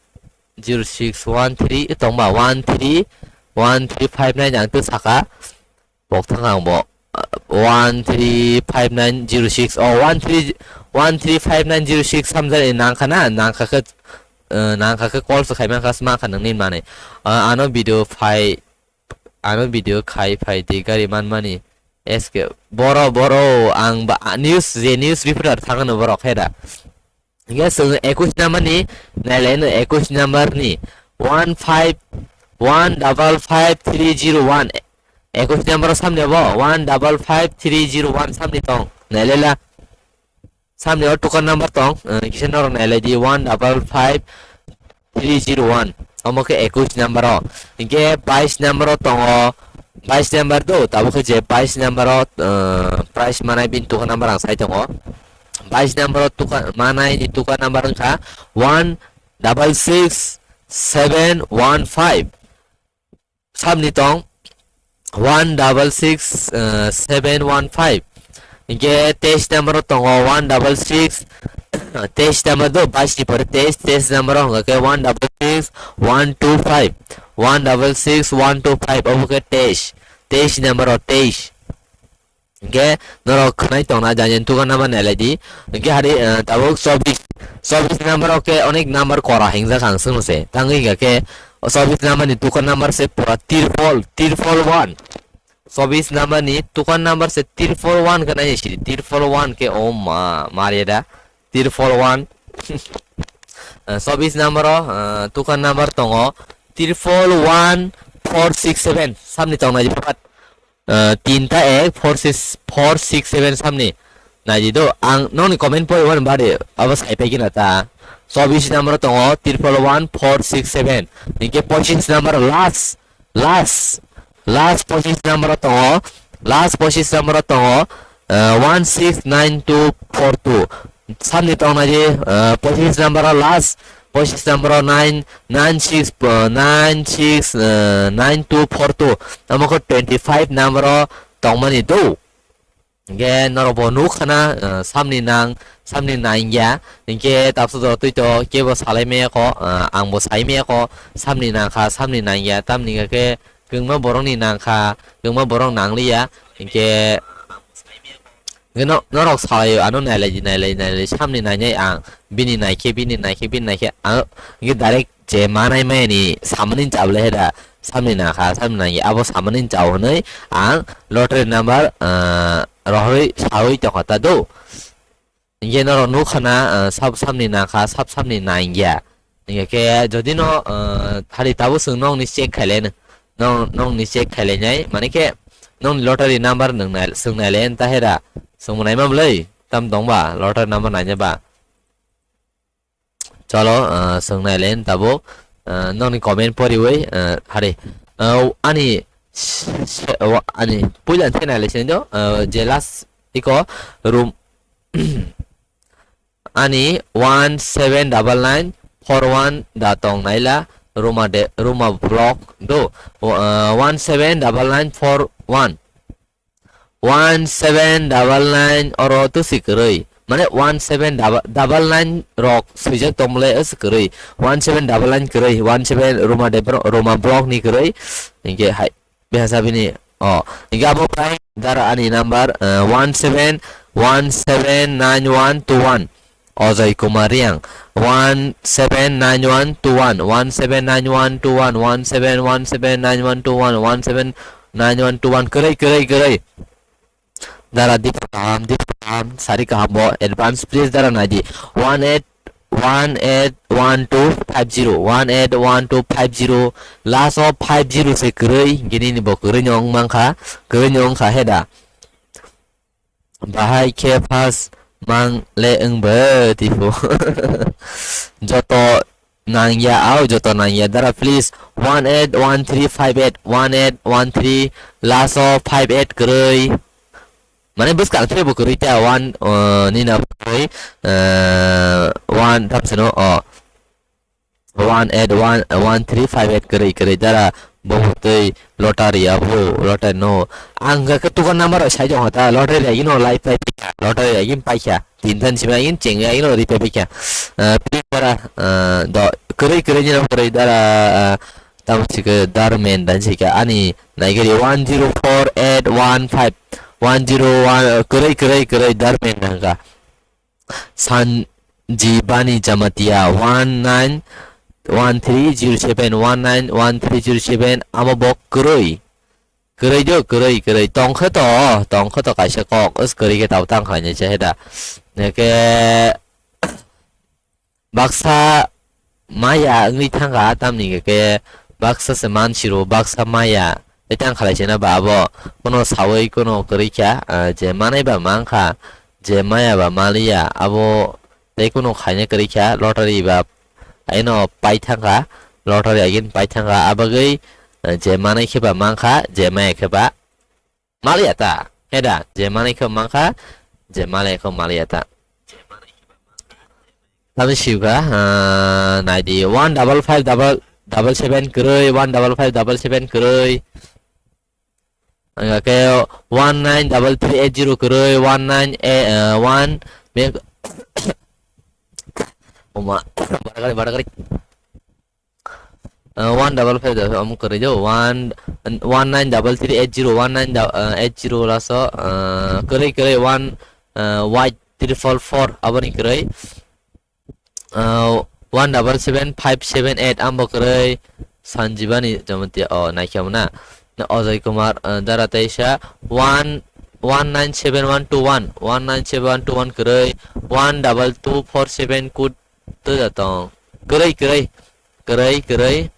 zero six one three tongba, one three one three five nine ang twi saka. Pok thang ang bo, uh, one three five nine zero six, oh, one three, one three five nine zero six samjani nangkha na, nangkha khe, uh, nangkha khe call se khaima kha sma kha nangni mani. Uh, ano video phai, ano video khai phai di gari manmani. S K, boro, boro, ang ba, a, news, je news reporter thangano borok heda. Hingke chwng ekush number ni, nailai no ekush number ni one five one double five three zero one. Ekush number o samni bo one double five three zero one samni tong. Nailai la. Samni o tukar number tong, eh, kisa norok nailai di one double five three zero one. Omo khe ekush number o. Hingke bais number o tongo. Bais number do, tabuk khe je bais number o, eh, prize manai bini tukar number ang sai tongo. Bais number o tuka-, manai ni tukar number wngkha one double six seven one five. Samni tong one double six, eh, seven one five. Hingke teis number o tongo one double six, teis number do, bais ni pore teis, teis number o hingke one double six one two five, one double six one two five, obo khe teis, teis number o teis. Hingke norok khwnai tongna jani tukar number nailai di. Hingke hari, eh, tabuk chobbish, chobbish number o khe onek number kora hingjak ang chwngno se. Tangwi hingka khe chobbish number ni tukar number se pura triple, triple one. Chobbish number ni tukar number se triple one khe nai sidi, triple one khe o ma, maria da, triple one. Eh, chobbish number o, eh, tukar number tongo triple one four six seven. Samni tongnai di papat. Eh, tinta ek four six, four six seven samni. Naidi do, ang nokni comment pori wani bari abo sai pai kina ta. Chobbish number tongo triple one four six seven. Hingke pochis number last, last, last pochis number tongo, last pochis number tongo, eh, one six nine two four two. Samni tongnaidi, eh, pochis number o last, pochis number o nine, nine six, eh, nine six, eh, nine two four two. Omo khe twenty five number o tongmani do. Hingke norok bo nuk khana, eh, samni nang, samni nang ya. Hingke tabsa jora twi to kebo salai maya kho, eh, ang bo sai maya kho. Samni nang kha, samni nang ya. Tamni hingke kwbangma borok ni nang kha, kwbangma borok nang liya. Hingke Hingke no-, norok salai ano nailai di, nailai, nailai, samni nainai ang, bini naikhe, bini naikhe, bini naikhe, ang hingke direct je manai maya ni samani jabole heda, samni nakha, samni nangya, abo samani jao hinui ang lottery number, ah, rohoroi saui tongkha ta do. Hingke norok nukha na, ah, sab samni nakha, sab samni nangya. Hingke khe jodi no, ah, hari tabuk chwng nokni check khailai no, nong, nokni check khailainai, mane khe nokni lottery number nwng nai, swng nailai ta hera, swngbo naima bwlai, tam tongba lottery number naina ba. Cholo, ah, swng nailai tabuk, ah, nokni comment poriwi, ah, hari, ah, ani se-, se-, wa-, ani puila thai nailai sini do, ah, je last iko room. Ani one seven double nine four one da tong naila Ruma de, Ruma block do, uh, one seven double nine four one. One seven double nine oro to si kwrwi. Mane one seven double nine rok swijak tongmole si kwrwi. One seven double nine kwrwi. One seven Ruma de bro-, Ruma block ni kwrwi. Hingke hai. Bihasa bini, oh, hingke abo pai dara ani number, eh, one seven one seven nine one two one. Ojoi Kumar Riang, one seven nine one two one, one seven nine one two one, one seven one seven nine one two one, one seven nine one two one, kwrwi, kwrwi, kwrwi. Dara Dipra kaham, Dipra Kaham, sari kaham bo advance please dara naidi. One eight one eight one two five zero, one eight one two five zero, last of five zero se kwrwi, gini ni bo kwrwi no wng mankha, kwrwi no wngkha heda. Bahai khe first mang le wng bo tipo. Joto nangya, au joto nangya dara please one eight one three five eight, one eight one three, last of five eight kwrwi. Mane bwskang thai bo kwrwi ta one, uh, nina kwrwi, uh, one thamsano, oh. One eight one, uh, one three five eight kwrwi, kwrwi dara bo twi lottery abo, lottery no. Ang ga khe tukar number rok sai jong ta, lottery agi no lai pai kha, lottery agi pai kha. Tin than sima agi cheng agi no ri pai kha. Uh, please dara, uh, do kwrwi, kwrwi nina kwrwi dara, uh, tamo sike dar men dan sike ani naigari one zero four eight one five, one zero one, uh, kwrwi, kwrwi, kwrwi dar men dan ka. Sanjibani Jamatia one nine one three zero seven, one nine one three zero seven, amo bo kwrwi. Kwrwi do, kwrwi, kwrwi. Tongkhe to, tongkhe to kaisa kok, os kwrwi khe tabo tang khlainai se heda. Neke baksa maya wngwi thangkha, tamni hwnkhe baksa se mansiro, baksa maya. Tei tang khalai se na ba abo, kono sawi kono kwrwi kha, ah, je manai ba mankha, je maya ba maliya, abo tei kono khaina kwrwi kha, lottery ba aino pai thangkha, lottery agin pai thangkha, abagwi, ah, je manai khe ba mankha, je maya khe ba maliya ta, heda, je manai khe mankha, je maliya khe maliya ta. Tamni sibukha, ah, naidi, one double five double, double seven kwrwi, one double five double seven kwrwi. Hingkhe one nine double three eight zero kwrwi, one nine, eh, one, bek-, oma, badagari, badagari. Uh, one double five double, omo kwrwi do, one, one nine double three eight zero, one nine dou-, uh, eight zero laso, uh, kwrwi, kwrwi, one, uh, white triple four, aboni kwrwi, uh, one double seven five seven eight, ambo kwrwi, Sanjibani Jamatia, oh, naikhe na, na Ajay Kumar, uh, dara teisa, one, one nine seven one two one, one nine seven one two one kwrwi, one double two four seven code, Twi da tong. Kwrwi, kwrwi. Kwrwi, kwrwi.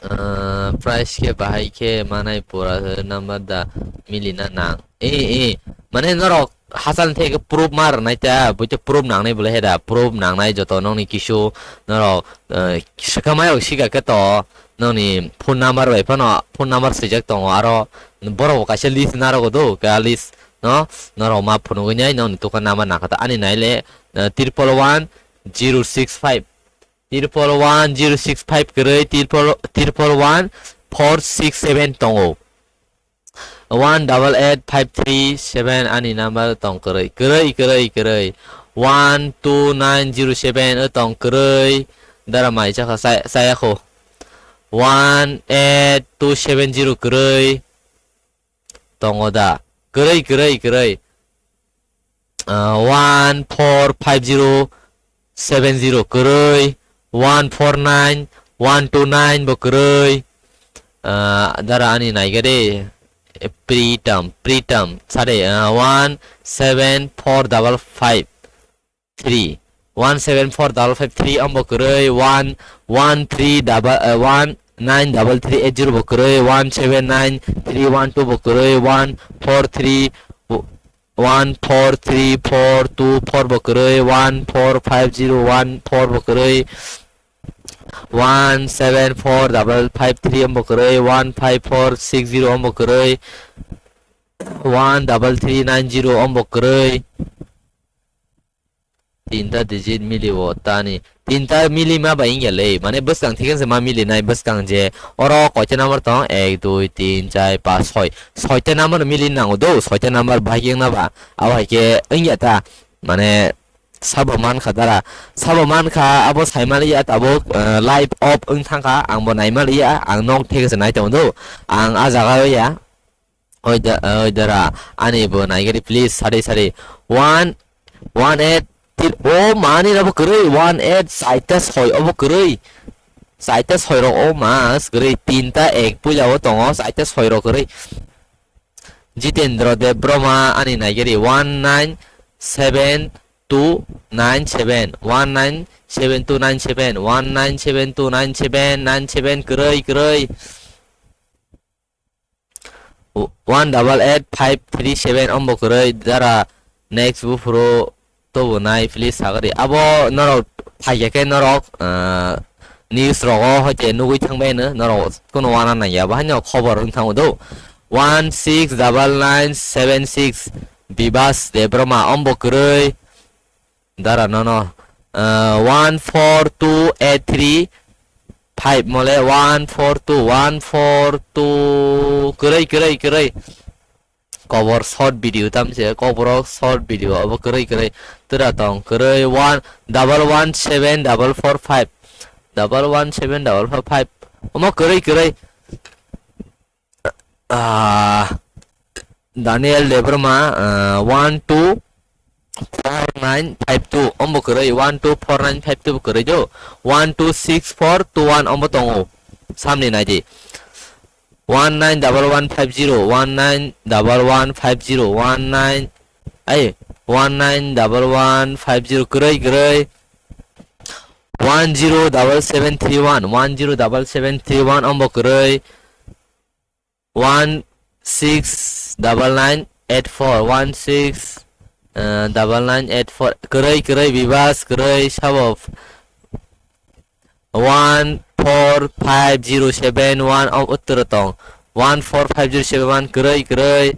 Ah, price khe bahai khe manai pura number da milina nang. Eh, eh. Mane norok hachal thai khe proof ma rwnai ta, buithe proof nangnai bole he da. Proof nangnai joto nokni kisu norok, eh, swkang mai rok sika khe to nokni phone number bai phano phone number swijak tongo aro borok bo kaisa list narogo do, ka list no norok ma phunugwi nai nokni tukha number nangkha ta ani nai le, eh, triple one zero six five, triple one zero six five kwrwi, triple, triple one four six seven tongo. One double eight five three seven ani number tong kwrwi, kwrwi, kwrwi, kwrwi. One two nine zero seven o tong kwrwi. Dara mai chakha chaya kho. One eight two seven zero kwrwi. Tongo da. Kwrwi, kwrwi, kwrwi. Ah, one four five zero seven zero kwrwi, one four nine one two nine bo kwrwi. Ah, dara ani naiga de, eh, Pritam, Pritam, sade, ah, one seven four double five three, one seven four double five three ambo kwrwi, one one three double, eh, one nine double three eight zero bo kwrwi, one seven nine three one two bo kwrwi, one four three, one four three four two four bo kwrwi, one four five zero one four bo kwrwi, one seven four double five three ambo kwrwi, one five four six zero ambo kwrwi, one double three nine zero ambo kwrwi. Tinta digit mili o tani. Tinta mili ma bai wngya le. Mane bwskang thikhe se ma mili nai bwskang je. Oro koita number tong? Ek, dui, tin, char, panch, soi. Soita number mili nango do. Soita number bahai wngna ba. Abo hai khe wngya ta. Mane sabo man kha dara. Sabo man kha abo sai mali ya tabuk, eh, live off wng thang kha. Ang bo nai mali ya. Ang nok thikhe se nai tongo do. Ang a jaga o ya. Oi da, oi dara, ani bo naigari please, sari sari. One, one eight, tir, o mani rabo kwrwi, one eight, saita soi obo kwrwi. Saita soi rok o mas kwrwi, tinta ek puila o tongo, saita soi rok kwrwi. Jitendra Debbarma ani naigari one nine seven two nine seven, one nine seven two nine seven, one nine seven two nine seven, nine seven kwrwi kwrwi. One double eight five three seven ombo kwrwi dara next buphuru tubunai please sagari. Abo norok phaikhe khe norok, ah, news rogo hoite nugwi thangbaino norok kunu wana nangya bo haino khobor wng thango do. One six double nine seven six Bibas Debbarma ombo kwrwi. Dara nono, ah, one four two eight three five mole one four two one four two kwrwi kwrwi kwrwi. Kobor short video tamse, kobor short video abo kwrwi kwrwi. Tura tong kwrwi one double one seven double four five, double one seven double four five. Omo kwrwi kwrwi. Ah, Daniel Debbarma, ah, one two four nine five two ombo kwrwi, one two four nine five two bo kwrwi do, one two six four two one ombo tongo, samni naidi, one nine double one five zero, one nine double one five zero, one nine, ai, one nine double one five zero kwrwi kwrwi, one zero double seven three one, one zero double seven three one ombo kwrwi, one six double nine eight four, one six double nine eight four, kwrwi kwrwi Bibas kwrwi sabo, one four five zero seven one o uttoro tong, one four five zero seven one kwrwi kwrwi.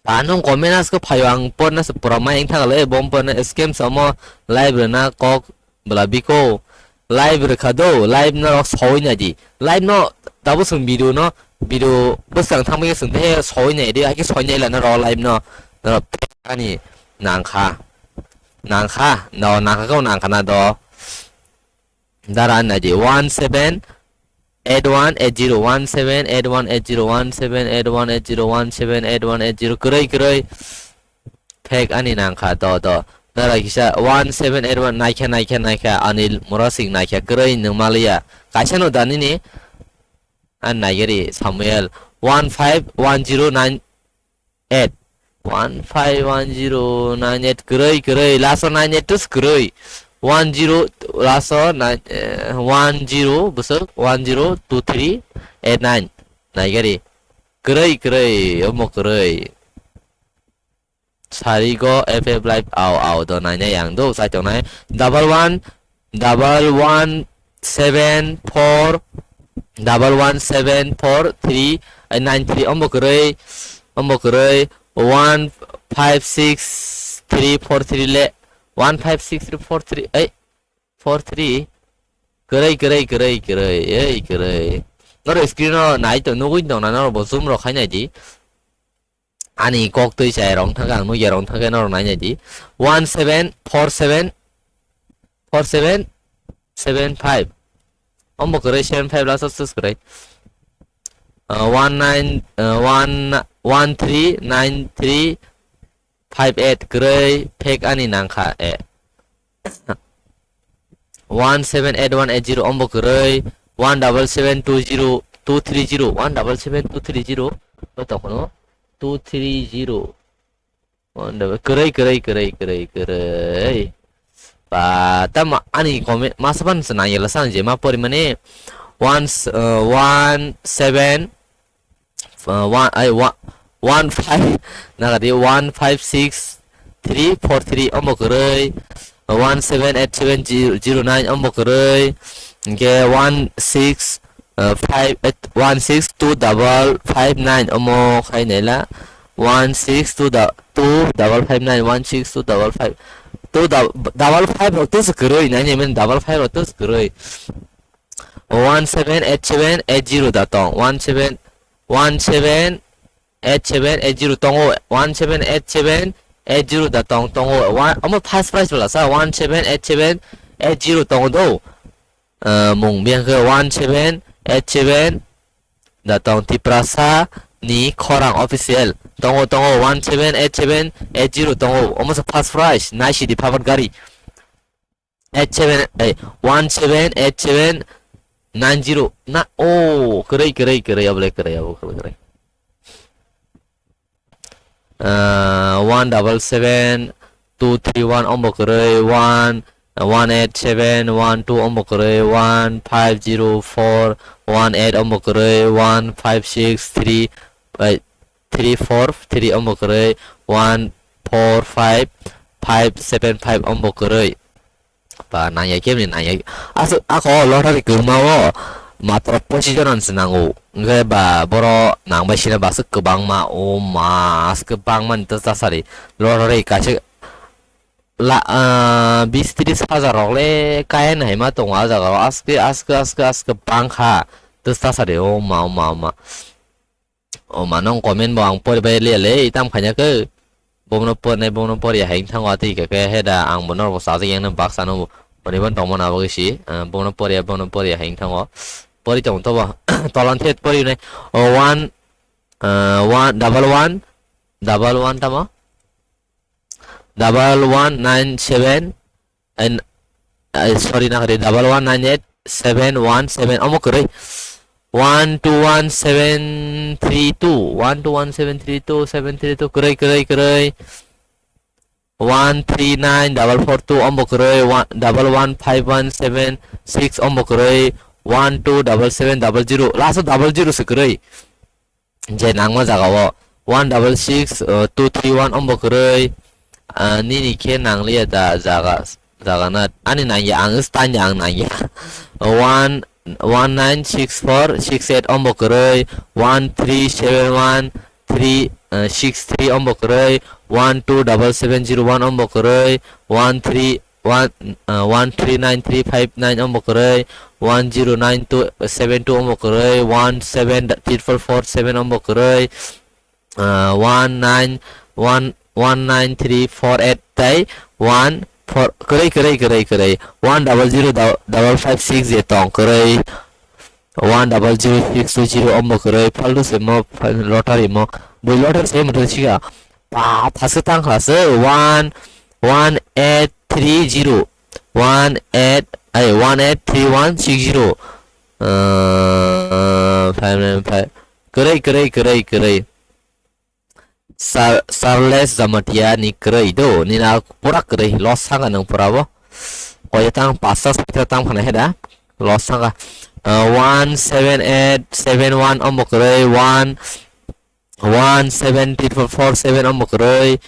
Ba nung comment asko phaio ang porna se pura mai wngthang le bom porna scam samo live rwna kok bla biko live rwkha do live no rok soi na di live no tabo sung video no video bwsang thangma sung the soi na di ake soi na ila na ro live no ani nangkha nangkha no nangkha ko nangkha na do. Dara naidi one seven eight one eight zero, one seven eight one eight zero, one seven eight one eight zero, one seven eight one eight zero kwrwi kwrwi. Fake ani nangkha do do. Dara kisa one seven eight one naikha naikha naikha Anil Murasing naikha kwrwi nung maliya. Kaisa no danini an naigari Samuel one five one zero nine eight one five one zero nine eight kwrwi kwrwi last o nine eight tus kwrwi one zero last o nine, eh, one zero bwswk one zero two three eight nine naigari kwrwi kwrwi omo kwrwi sarigo F F live au au do nainai ang do chai tongnai double one double one seven four double one seven four three nine three ombo kwrwi ombo kwrwi one five six three four three le one five six three four three ei four three kwrwi kwrwi kwrwi kwrwi ei kwrwi norok screen o nai to nugwi tong na norok bo zoom rok khai nai di. Ani kok twi chaya rong thangkhe ang nukya rong thangkhe norok nainai di one seven four seven four seven seven five ombo kwrwi seven five last o sus kwrwi one nine one one three nine three five eight kwrwi fake ani nangkha e. One seven eight one eight zero ombo kwrwi one double seven two zero two three zero one double seven two three zero bo tokhono two three zero one double kwrwi kwrwi kwrwi kwrwi kwrwi ba tamo ani comment masa ban se nang yela sang je ma pori mane one one seven Uh, one, ai, one, one five nagadi one five six three four three ombo kwrwi one seven eight seven zero nine ombo kwrwi hwnkhe one six five eight one six two double five nine omo khai naila one six two double five nine one six two double five two double five rok tei se kwrwi nai double five rok tei se kwrwi. One seven eight seven eight zero da tong one seven one seven eight seven eight zero tongo one seven eight seven eight zero da tong tongo omo first prize bwla sa one seven eight seven eight zero tongo do mung biyang khe one seven eight seven da tong Tiprasa ni khorang official tongo tongo one seven eight seven eight zero tongo omo sa first prize naisidi phabat gari. Eight seven, eh, one seven eight seven nine zero. Na, oh, kwrwi, kwrwi, kwrwi, abo le kwrwi, abo kwrwi, kwrwi. ah, one double seven two three one ombo kwrwi, one, one eight seven one two ombo kwrwi, one five zero four one eight ombo kwrwi, one five six three, bai, three four three ombo kwrwi, one four five five seven five ombo kwrwi. Ba nangya kemni nangya. Aswk ako lottery kwrwma o matro pochish jona se nango. Hwnkhe ba boro nangbai sina ba aswk kwbangma, o ma, aswk kwbangma ni to chasari. Lottery kaisa la, ah, bis tris hajar rok le kaya nai ma tongo a jaga o. Aswk, aswk, aswk, aswk bangkha to chasari, o ma, o ma, o ma. O ma, nong comment bo ang pori bai liya le, tam khaina khe. Bono pornai, bono poriya hai wngthango, atwi khe, khe he da ang bo norok bo chajak yang baksa no bo. Hwnwi bo tongmani abo khe si, ah, bono poriya, bono poriya hai wngthango. Pori tong to bo. Tolan thet pori nai. O one, ah, one, double one, double one tamo? Double one nine seven, and, uh, sorry, na kare, double one nine eight seven one seven, omo kwrwi. One two one seven three two, one two one seven three two, seven three two, kwrwi, kwrwi, kwrwi. One three nine double four two, ombo kwrwi. One, double one five one seven six, ombo kwrwi. One two double seven double zero, last o double zero se kwrwi. Je nangma jaga o one double six, uh, two three one ombo kwrwi, uh, nini khe nangliya da jaga, jaga na ani nangya, ang stanya ang nangya. One, one nine six four six eight ombo kwrwi, one three seven one three, uh, six three ombo kwrwi, one two double seven zero one ombo kwrwi, one three, one, uh, one three nine three five nine ombo kwrwi, one zero nine two seven two ombo kwrwi, one seven triple four seven ombo kwrwi, uh, one nine one, one nine three four eight tei one four kwrwi, kwrwi, kwrwi, kwrwi, one double zero double five six je tong kwrwi, one double zero six two zero ombo kwrwi, phaldu se mo, lottery mo, bui lottery se mo siga. Ba, thaswk tang kha se, one one eight three zero, one eight, ai, one eight three one six zero, uh, five nine five. Kwrwi, kwrwi, kwrwi, kwrwi. Sar-, Charles Jamatia ni kwrwi do, nina pura kwrwi, loss sanga nang pura bo. Koi tang pasta sita tang phana heda, loss sanga. Uh, one seven eight seven one ombo kwrwi, one one seven triple four seven ombo kwrwi,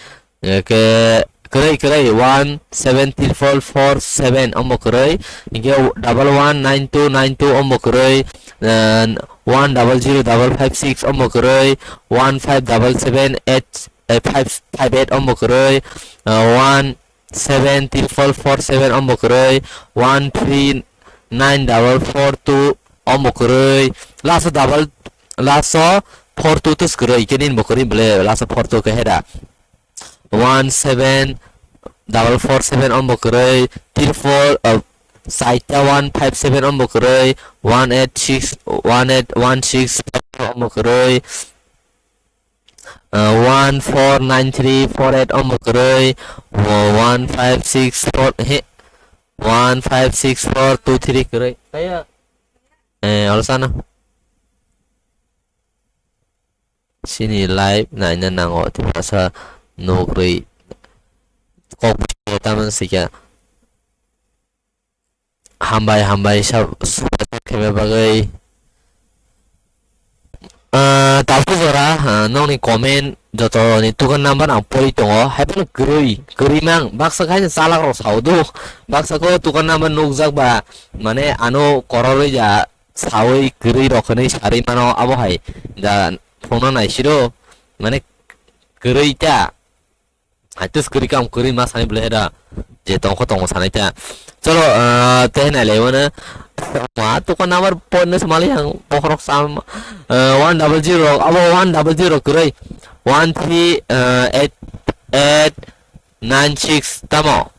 eh, ke, kwrwi, kwrwi, one seven triple four seven ombo kwrwi, hinkhe double one nine two nine two ombo kwrwi, eh, one double zero double five six ombo kwrwi, one five double seven eight, eh, five five eight ombo kwrwi, eh, one seven triple four seven ombo kwrwi, one three nine double four two ombo kwrwi, last o double, last o four two tus kwrwi, khe nini bo kwrwi bole, last o four two khe heda. One seven double four seven ombo kwrwi, triple, uh, saita one five seven ombo kwrwi, one eight six, one eight one six ombo kwrwi, uh, one four nine three four eight ombo kwrwi, one five six four, he, one five six four two three kwrwi. Kaya? Eh, olsana. Sini live naina nango, tei masa nukrwi kok tamang sikya. Hambai, hambai, sab-, subscribe khaima bagwi. Ah, tabuk jora, ah, nokni comment joto ni tukar number ang pori tongo, haiphano kwrwi, kwrwi mang, baksa khe haino chalak rok sao do, baksa khe tukar number nukjak ba, mane ano kororoi ja sawi kwrwi rok hinwi sarwi mano, abo hai da phone no naisiro, mane kwrwi ta. Hai tus kwrwi kam kwrwi ma sani bwlai da. Je tongkho tongo sanai ta. Cholo, ah, tei nai lai wano. Ma tukar number point no samali ang bokhorok sam, ah, one double zero, abo one double zero kwrwi. One three, ah, eight, eight, nine six tamo.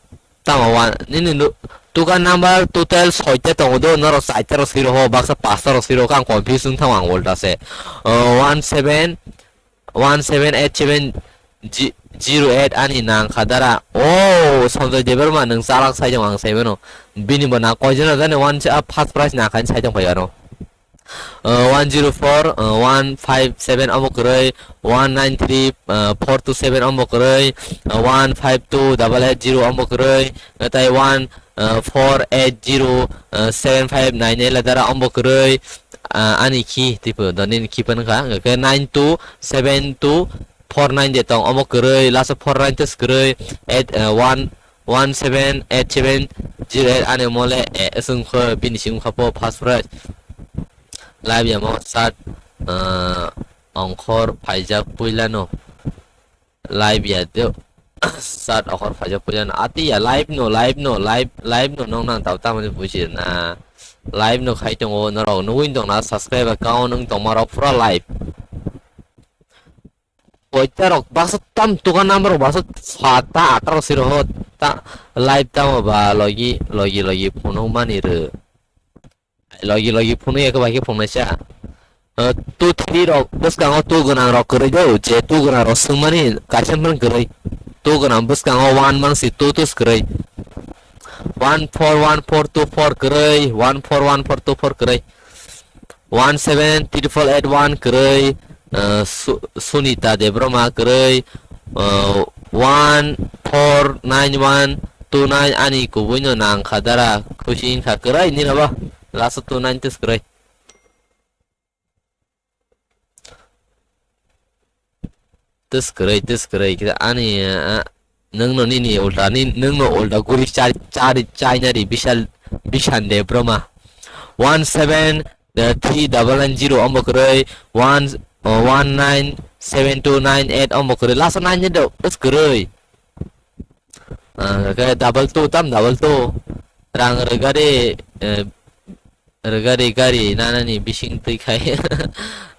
Tamo one. Nini nu-, tukar number total soita tongo do, norok saita rok siro ho, baksa pasta rok siro, kang confuse wng thango ang ulta se. Ah, one seven, one seven eight seven zero eight ani nang kha dara. Oh, Sanjoy Debbarma, nwng chalak sai tong ang sai mano. Bini bo na koi jona jani one, ah, first prize na khain sai tong phai ano. Uh, one zero four, uh, one five seven omo kwrwi, one nine three, uh, four two seven omo kwrwi, uh, one five two double eight zero omo kwrwi, uh, tai one, uh, four eight zero, uh, seven five nine eight ladara omo kwrwi, uh, ani khi tipo donin khi pan kha, hwnkhe nine two seven two four nine de tong omo kwrwi, last four nine tes kwrwi, eight, uh, one, one seven eight seven zero eight ani mole, eh, aswng kho bini sing kha po first prize. Live ya mo sat, eh, ongkhor phaijak puilano. Live ya de sat ongkhor phaijak puilano. Ati ya live no, live no, live, live no nong nang tau tamani buji na. Live no khai tongo norok nugui tong na subscribe account wng tong ma rok pura live. Koita rok baksa tam tuka number rok baksa sata atta rok siro ho ta live tamo ba logi logi logi phunuk mani rw. Logi logi phunuk ya khe bai khe phunuknai sa. Uh, two three rok bwskango two gwnang rok kwrwi do je two gwnang rok swngmani kaisa phano kwrwi. Two gwnang bwskango one mangsi two two kwrwi. One four one four two four kwrwi, one four one four two four kwrwi. One seven triple eight one kwrwi, uh, Su-, Sunita Debbarma kwrwi, uh, one four nine one two nine ani kubui no nang kha dara khusi wng kha kwrwi nini bo last two nine tes kwrwi. Tes kwrwi, tes kwrwi khe ani, ah, nwng no nini ulta, ni, nwng no ulta guri char, char, chainari bisal, bisan de broma. One seven, eh, three double nine zero omo kwrwi, one, oh, one nine seven two nine eight omo kwrwi, last nine do, tes kwrwi. Ah, khe double two tam double two. Rang rwgari, eh, rwgari gari nanani bising twi khai.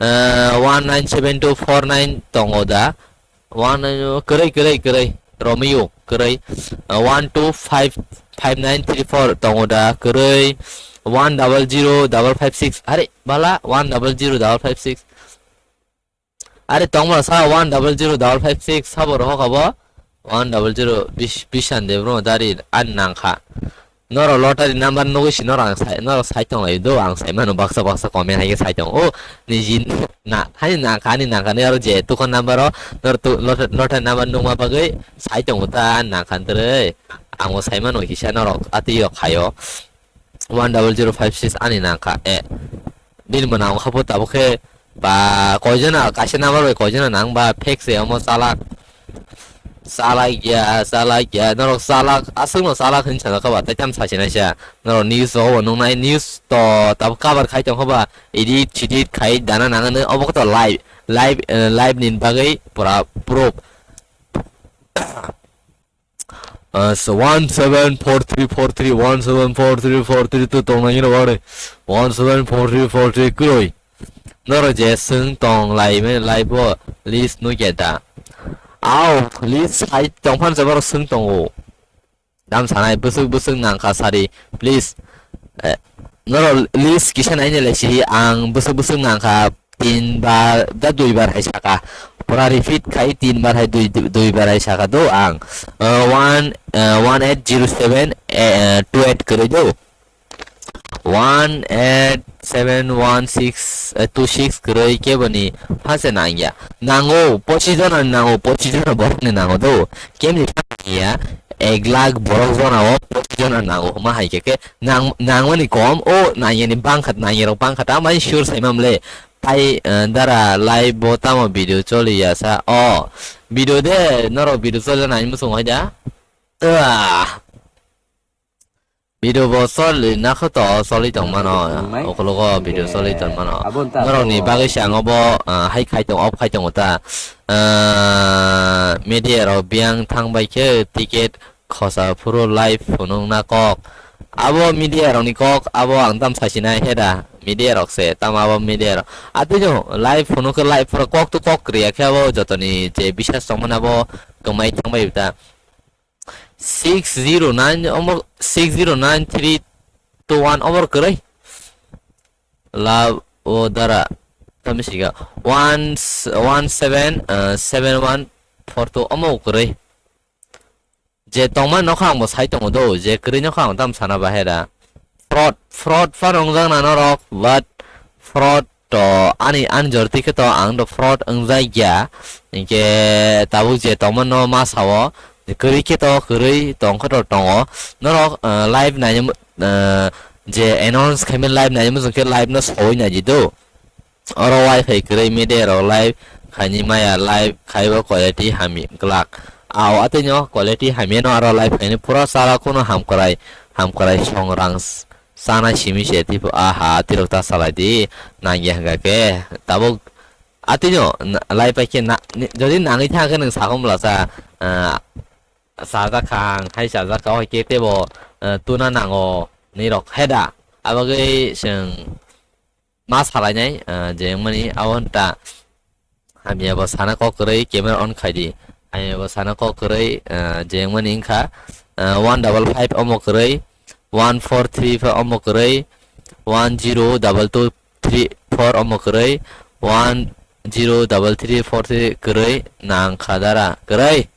Ah, one nine seven two four nine tongo da. One nine, kwrwi, kwrwi, kwrwi. Romeo, kwrwi. Ah, one two five five nine three four tongo da, kwrwi. One double zero double five six. Are, bala, one double zero double five six. Are tongma sa one double zero double five six sabo rohok abo one double zero bis-, bisan de bro dari an nangkha. Noro lottery number nugui si noro ang sai, noro sai tong lai do ang sai mano baksa baksa comment hai khe sai tong. O niji na, hani nangkha, ani nangkha ni aro je tukon number o noro tu lot-, lottery number nungma bagui sai tong ta an nangkha ntere. Ang o sai mano kisa noro ati yok hayo. One double zero five six ani nangkha, eh. Bini mwnang kha po tabuk khe ba koijona kaisa number bai koijona nang ba fake se omo chalak. Chalak ya, chalak ya, norok chalak, aswkno chalak hinwi sajak kha ba, tei tam sachinaisa. Norok news rogo bo nuknai, news to tabuk cover khai tong kha ba, edit, sedit khai dana nang hwnwi, obo khe to live, live, eh, live ni bagwi pura proof. Ah, so one seven four three four three, one seven four three four three to tong nai no ware. One seven four three four three kwrwi. Noro je swng tong lai me lai bo list no ke da. Au, list hai tong phan se boro swng tongo. Dam sanai bwswk bwswk nang kha sari, please. Eh, noro list kisa nai ne lai si ang bwswk bwswk nang kha. Tin bar, da dui bar hai saka. Pura repeat khai tin bar hai dui, dui bar hai saka do ang. Uh, one, uh, one eight zero seven, eh, two eight kwrwi do. One eight seven one six, eh, two six kwrwi keboni phase nangya. Nango, pochis jona nango, pochis jona borokni nango do. Kemni ya, ek lakh borok jona o, pochis jona nango, ma hai khe, khe nang, nangmani kom, o nangyani bangkha, nangyarok bangkha, tamani sure sai mamle. Tai, eh, dara live bo tamo video choli ya sa. O, video de, norok video choli nai muchung hai da. Ah. Video bo choli na kho to choli tong mano. Nai. Okologo video choli tong mano. Abon ta norok ni to. Bagwi se ang obo, ah, hai khai tong, off khai tong ta. Ah, media rok biang thang bai khe ticket khosa phuru live phunuk na kok. Abo media rokni kok, abo ang tam saisinai he da. Media rok se, tam abo media rok. Atwi no live phunuk khe live phuru kok to kok kriya khe abo jotoni je bisas tongmani abo kwmai thangbai ta. Six zero nine omo, six zero nine three two one omo kwrwi. La o dara. Tam siga. One, one seven, uh, seven one four two omo kwrwi. Je tongma nokha ang bo sai tongo do, je kwrwi nokha ang tam sana bahera. Fraud, fraud phano wngjak na norok, but fraud to ani, ani jorti khe to ang to fraud wngjak ya. Hinkhe tabuk je tongmano ma sao, kwrwi khe to kwrwi tong khe to tongo. Norok, eh, live nainai, eh, je announce khaimani live nainai muchung khe live no soi naidi do. Oro wifi kwrwi media rok live khaini maya, live khaibo quality hamya glak. Ao atwino quality hamyano aro live khaini pura sala kuno hamkrai, hamkrai song rang s-, sana simi se tipo aha tirok ta salai di nangya hwnkha khe tabuk atwino na-, live pai khe na-, ni-, jodi nangwi thang khe nwng sakho mla sa, ah, sajak kha ang hai sajak kha hoi khe tebo, ah, tuna nango ni rok heda abagwi chwng ma salainai, ah, je wngmani abo ta hamya bo sana kok kwrwi camera on khai di. Hamya bo sana kok kwrwi, ah, je wngmani wngkha, ah, one double five omo kwrwi, one four three four omo kwrwi, one zero double two three four omo kwrwi, one zero double three four three kwrwi nang kha dara kwrwi.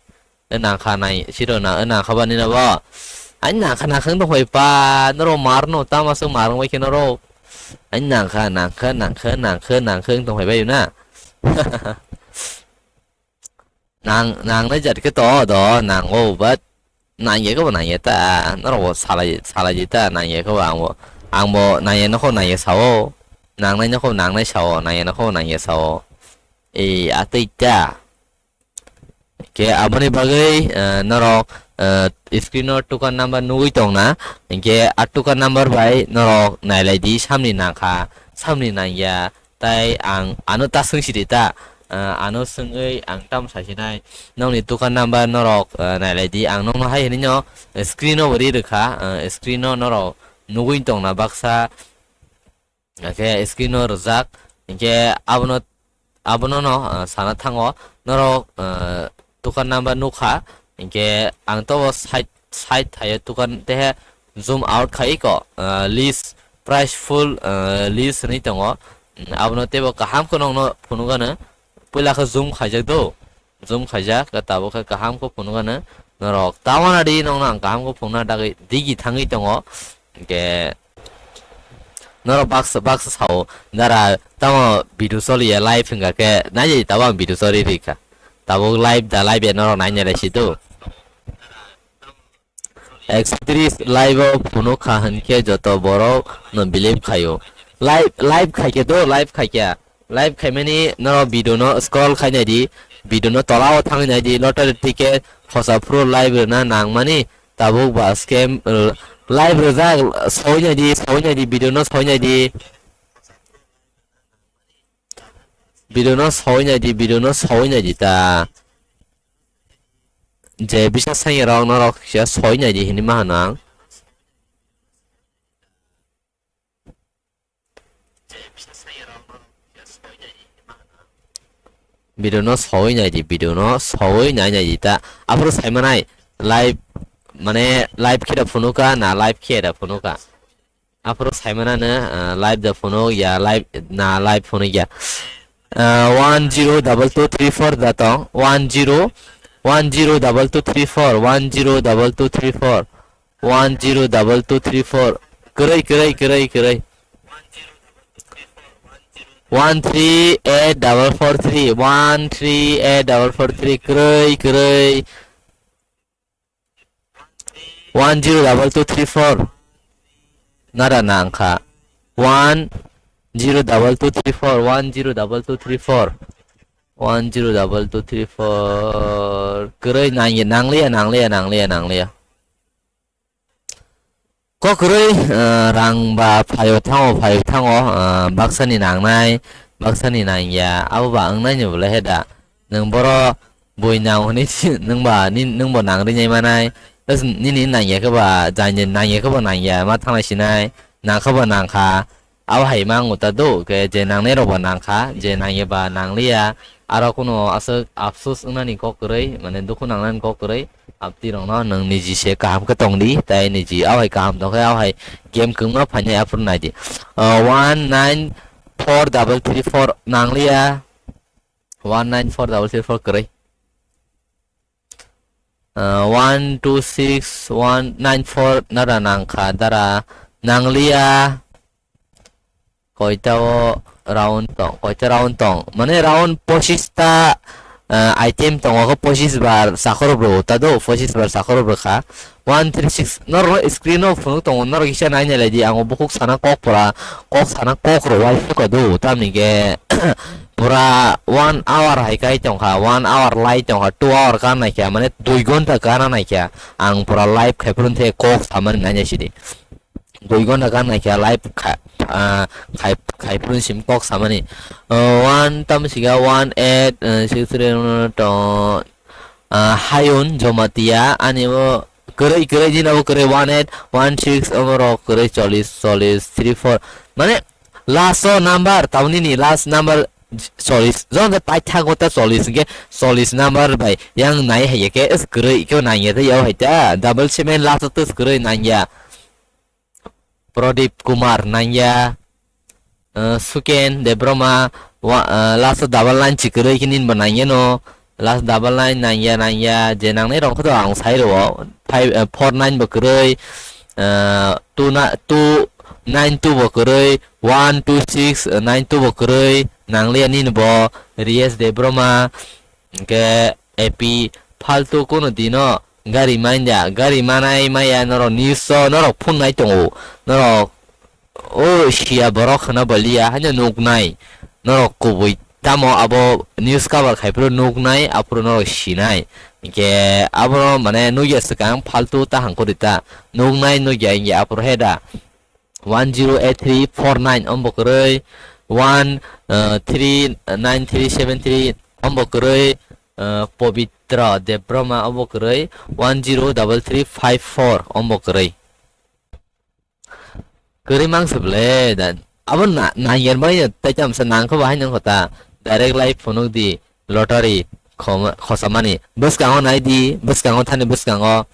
E nangkha nai, siro na, e nangkha ba nina bo. Ani nangkha nangkha wng tongphai pa, norok mar no, tama swk mar wng bai khe norok. Ani nangkha, nangkha, nangkha, nangkha, nangkha wng tongphai bai na. Nang, nangnai jat khe to, do, nango, but nangya khe bo nangya ta, norok bo salai, salai di ta, nangya khe bo ang bo, ang bo nangya nokho nangya sao, nangnai nokho nangnai sao, nangya nokho nangya sao. E, atwi ta. Khe aboni bagwi, eh, norok, eh, screen o tukar number nugwi tongna, hinkhe a tukar number bai norok nailai di, samni nangkha, samni nangya, tai ang ano ta swng sidi ta, eh, ano swngwi ang tamo sasinai, nokni tukar number norok, eh, nailai di, ang nokno hai hinwi no screen o bo ri rwkha, eh, screen o norok nugwi tongna baksa, Hakhe screen o rwjak, hinkhe abono, abono no, ah, sana thango, norok, ah, tukar number nukha, hinkhe ang tobo side, side thaio tukar tehe zoom out khai ko, ah, list, price full, ah, list hinwi tongo, abono teibo kaham khe nokno phunukgano, puila khe zoom khaijak do. Zoom khaijak, tabuk khe kaham khe phunukgano norok. Tawana di nokno ang kaham khe phunukna dagwi digi thangwi tongo. Hinkhe norok baksa, baksa sao, dara tamo video choliya live wngkha khe naidi tabuk ang video choli rikha. Tabuk live da live ya norok nainai lai si do. Ekso tris live o phunuk kha hinkhe joto borok no believe khaio. Live, live khaikhe do, live khaikhe. Live khaimani norok video no scroll khainai di, video no tola o thangwi nai di, lottery ticket hosa phuru live rwna nangmani tabuk ba scam, uh, live rwjak sawinai di, sawinai di, video no sawinai di. Video no sawinai di, video no sawinai di ta. Je bisa sanya rok norok kisa sawinai di hinwi ma hano ang. Video no sawinai di, video no sawinai nai di ta. Aphuru saimanai live, mane live khe da phunukha na live khe da phunukha. Aphuru saimanano, ah, live da phunuk ya, live na live phunuk ya. Ah, one zero double two three four da tong, one zero, one zero double two three four, one zero double two three four, one zero double two three four. Kwrwi, kwrwi, kwrwi, kwrwi. One three eight double four three, one three eight double four three, kwrwi, kwrwi. One zero double two three four. Nara nangkha. One zero double two three four, one zero double two three four. One zero double two three four. Kwrwi nangya, nangliya, nangliya, nangliya, nangliya. Kok kwrwi, eh, rang ba phaio thango, phaio thango, eh, baksani nangnai, baksani nangya, abo ba wngnai ni bolai he da. Nwng boro bui nang hwnwi si, nwng ba, ni, nwng bo nang rinai manai. Bas nini nangya khe ba, jani nangya khe bo nangya, ma thanglai sinai, nang khe bo nangkha. Abo hai ma wngo ta do, khe je nangnai rok bo nangkha, je nangya ba nangliya, aro kuno aswk afsus wngnani kok kwrwi, mane dukhu nangnani kok kwrwi. Abti rokno nwng niji se kaham khe tong di, tai niji awai kaham tong khe awai game kwbangma phainai aphuru nai di. Uh, one nine four double three four nangliya, one nine four double three four kwrwi. Uh, one two six one nine four nara nangkha dara nangliya. Koita o Round tong, koita round tong? Mane round pochis ta, ah, item tongo, khe pochis bar sakhor bro ta do, pochis bar sakhor bro kha. One three six, norok screen o phunuk tongo, norok kisa nai nai lai di, ang o bukhuk sana kok pura, kok sana kok rw uaisa ka do, tamni khe pura one hour hai kai tong kha, one hour lai tong kha, two hour ka nai kha, mane dui ghonta ka na nai kha, ang pura live khai phuru the kok samani nai nai sidi. Dui ghonta ka nai kha live kha-, ah, khai, khai phuru sim kok samani. Ah, one tam siga one eight, ah, six three, ah, to, ah, Hayun Jomatia, ani bo kwrwi, kwrwi, jina bo kwrwi, one eight, one six, omo rok kwrwi, chollis, chollis, three four. Mane last o number, tamni ni last number chollis. Jon je paithago ta chollis, hingke chollis number bai yang nai hai ke, es kwrwi, kyo nai ya ta, yao hai ta, double seven last o tes kwrwi nai ya. Pradip Kumar nangya, eh, Suken Debroma, wa-, eh, last o double nine chi kwrwi khe nini bo nangya no, last double nine nangya, nangya, je nangnai rok khe to ang sai rwo, five, eh, four nine bo kwrwi, eh, two na-, two nine two bo kwrwi, one two six nine two bo kwrwi, nangliya nini bo, Riyes Debroma, hingke A P faltu kunu dino gari manya, gari manai maya norok news o norok phungnai tongo, norok o siya borok hwna baliya haino nuknai, norok kubui tamo abo news cover khai phuru nuknai aphuru norok sinai, hingke abono mane nukya swkang faltu ta hangkori ta nuknai nukya hingke aphuru heda. One zero eight three four nine ombo kwrwi, one, uh, three nine three seven three ombo kwrwi, uh, Pobitra Debroma ombo kwrwi, one zero double three five four ombo kwrwi. Kwrwi mangsa ble da. Abo na, nangya bai tei tamsa nangkha bahai nangkha ta. Direct live phunuk di lottery khoma-, khosamani. Bwskango nai di, bwskango thani bwskango.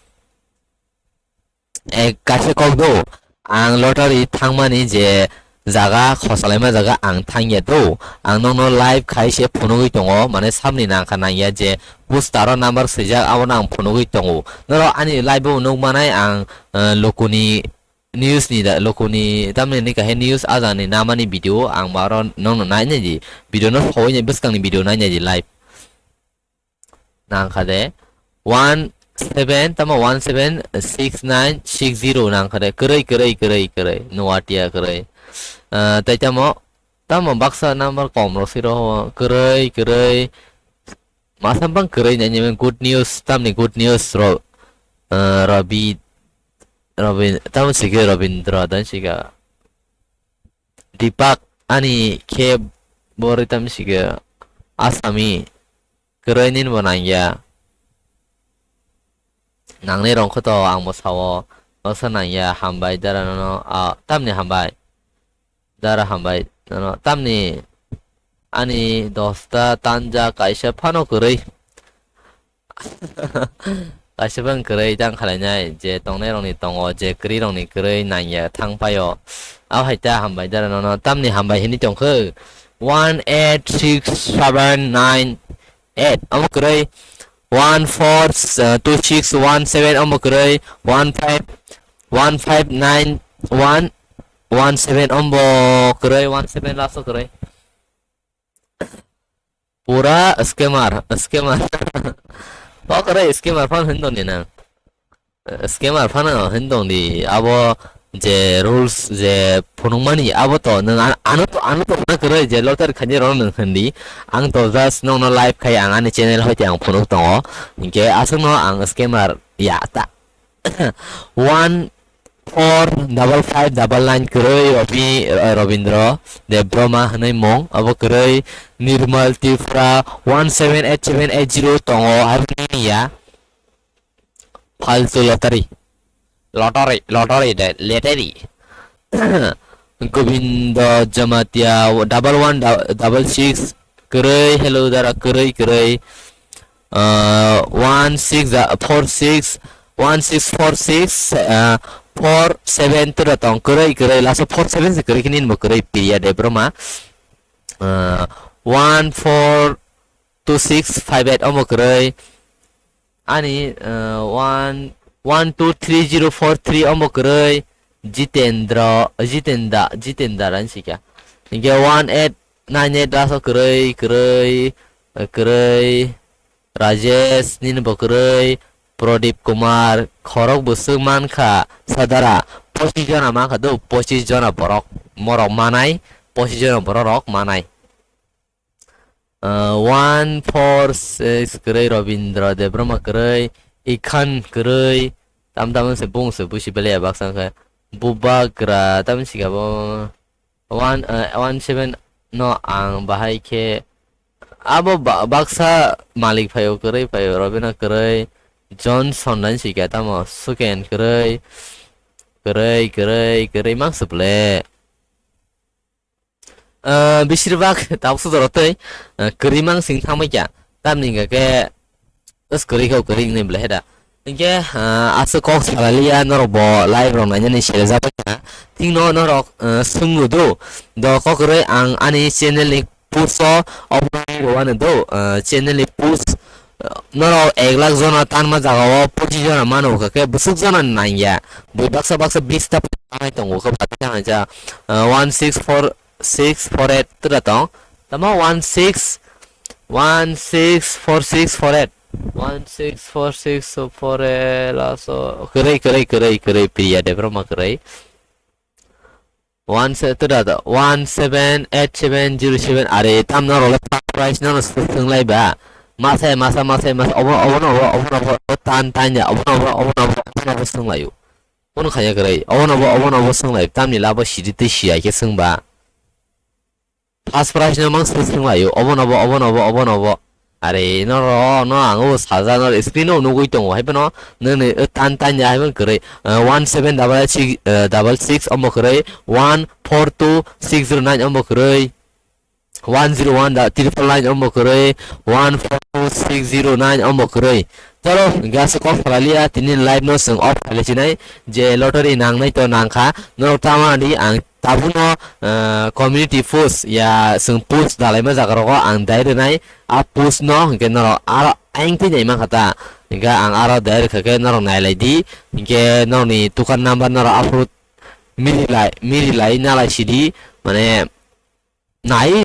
Eh, kaisa kok do, ang lottery thangmani je jaga, khosalaima jaga ang thangya do. Ang nokno live khai se phunugwi tongo, mane samni nangkha nangya je poster o number swijak, abono ang phunugwi tongo. Norok ani live o nukmanai ang, eh, lukuni news ni da, lukuni tamni hwnwi kaisa news ajani namani video ang baro nokno nainai di, video no sawui bwskangni video nainai di live. Nangkha de one seven, tamo one seven six nine six zero nangkha de, kwrwi, kwrwi, kwrwi, kwrwi, Noatia kwrwi. Ah, tei tamo, tamo baksa number kom rok siro, kwrwi, kwrwi, masa bang kwrwi nai, good news, tamni good news ro, ah, Rabi, Robin, tamo sikhe Robindra dan sika. Deepak ani khe bori tam sikhe Asami. Kwrwi nini bo nangya. Nangnai rong kho to ang bo sao. Baksa nangya, hambai dara nono, ah, tamni hambai. Dara hambai nono, tamni ani dosta tanja kaisa phano kwrwi. Kaisa bang kwrwi tang khlainai, je tongnai rokni tongo, je kwrwi rokni kwrwi nangya thang paio. Abo hai ta hambai dara nono, tamni hambai hinwi tongkhe. One eight six seven nine eight, omo kwrwi. One four two six one seven, omo kwrwi. One five, one five nine one one seven, ombo kwrwi, one seven last o kwrwi. Pura scammer, scammer. Bo kwrwi scammer phano hindon ni nang. Scammer phano hindon di. Abo je rules je phunukmani abo to nang an-, ano to, ano to na kwrwi je lottery khaini rok nang hindi. Ang to just nokno live khai ang ani channel hoite ang phunuk tongo. Hinkhe aswkno ang scammer ya ta. One four double five double nine kwrwi Robi-, eh, Robindra Debroma hwnwi mung, abo kwrwi Nirmal Tripura one seven eight seven eight zero tongo, aboni ya. Faltu lottery. Lottery, lottery de, lottery. Govindo Jamatia double one double six, kwrwi, hello dara, kwrwi, kwrwi. Uh, one six, uh, four six, one six four six, uh, four seven tura tong, kwrwi, kwrwi, last four seven se kwrwi khe nini bo kwrwi, Priya Debroma. Uh, one four two six five eight omo kwrwi. Ani, uh, one, one two three zero four three omo kwrwi. Jitendra, Jitenda, Jitendra ani sikha. Hinkhe one eight Nine eight daso kwrwi, kwrwi, kwrwi, Rajesh, nini bo kwrwi, Pradip Kumar, khorok bwswk mankha, sadara, pochis jona mankha do, pochis jona borok, morok manai, pochis jona borok rok manai. Ah, one four six kwrwi, Robindra Debbarma kwrwi, Ikhan kwrwi, tam tam se bung se busi belai baksa khe, Bubagra, tam sikabo. One, eh, one seven no ang bahai khe abo ba-, baksa malik phaio, kwrwi phaio, Robina kwrwi, Johnson dan sikya tamo, Suken kwrwi, kwrwi, kwrwi, kwrwi mang suple. Eh, bisir bak tabuk sujaro tei, eh, kwrwi mang sing thangbai kya, tamni hingka khe Is kwrwi khe kwrwi wngnai belai he da. Hinkhe, ah, aswk kok salaliya norok bo live rok nainani selejak bai kha. Thikno norok, ah, swngno do. Do kok kwrwi ang ani channel ni post o obo rwani do. Ah, channel ni post, ah, norok ek lakh jona tanma jaga o pochis jona mano kha khe bwswk jona nangya. Bui baksa baksa bis ta tanai tongo khe bati thang ja. Ah, one six four six four eight tura tong. Tamo one six, one six four six four eight. One six four six four eight, laso, kwrwi, kwrwi, kwrwi, kwrwi, Priya Debbarma kwrwi. One se-, tura to, one seven eight seven zero seven, are, tam norok le first prize no swng lai ba. Masa, masa, masa, masa, obo, obo no, obo, obo no, obo tan, tan ya, obo no, obo, obo no, obo, obo no, obo swng lai o. Obo no khanya kwrwi, obo no, obo, obo no, obo swng lai, tamni labo sidi tei siya khe swng ba. First prize no mang swng swng lai o, obo no bo, obo no bo, obo no bo. Are, no ro, no ang o saja, no screen o nugui tongo, hai phano, nini, eh, tan tan ya, hai phano kwrwi, eh, one seven double six, eh, double six, omo kwrwi, one four two six zero nine, omo kwrwi, one zero one da, triple nine, omo kwrwi, one four two six zero nine, omo kwrwi. Chalo, gas kok salaliya, tini live no swng off khalai sinai, je lottery nangnai to nangkha, norok tamo di ang Tabukno, eh, community post ya chwng post dalaima jaga rogo ang dai rwnai, a post no hwnkhe norok aro ayang twi nai mankha ta, hwnkhe ang aro dai rwkha khe norok nailai di, hwnkhe norokni tukan number norok aphuru miri lai, miri lai nalai sidi, mane nai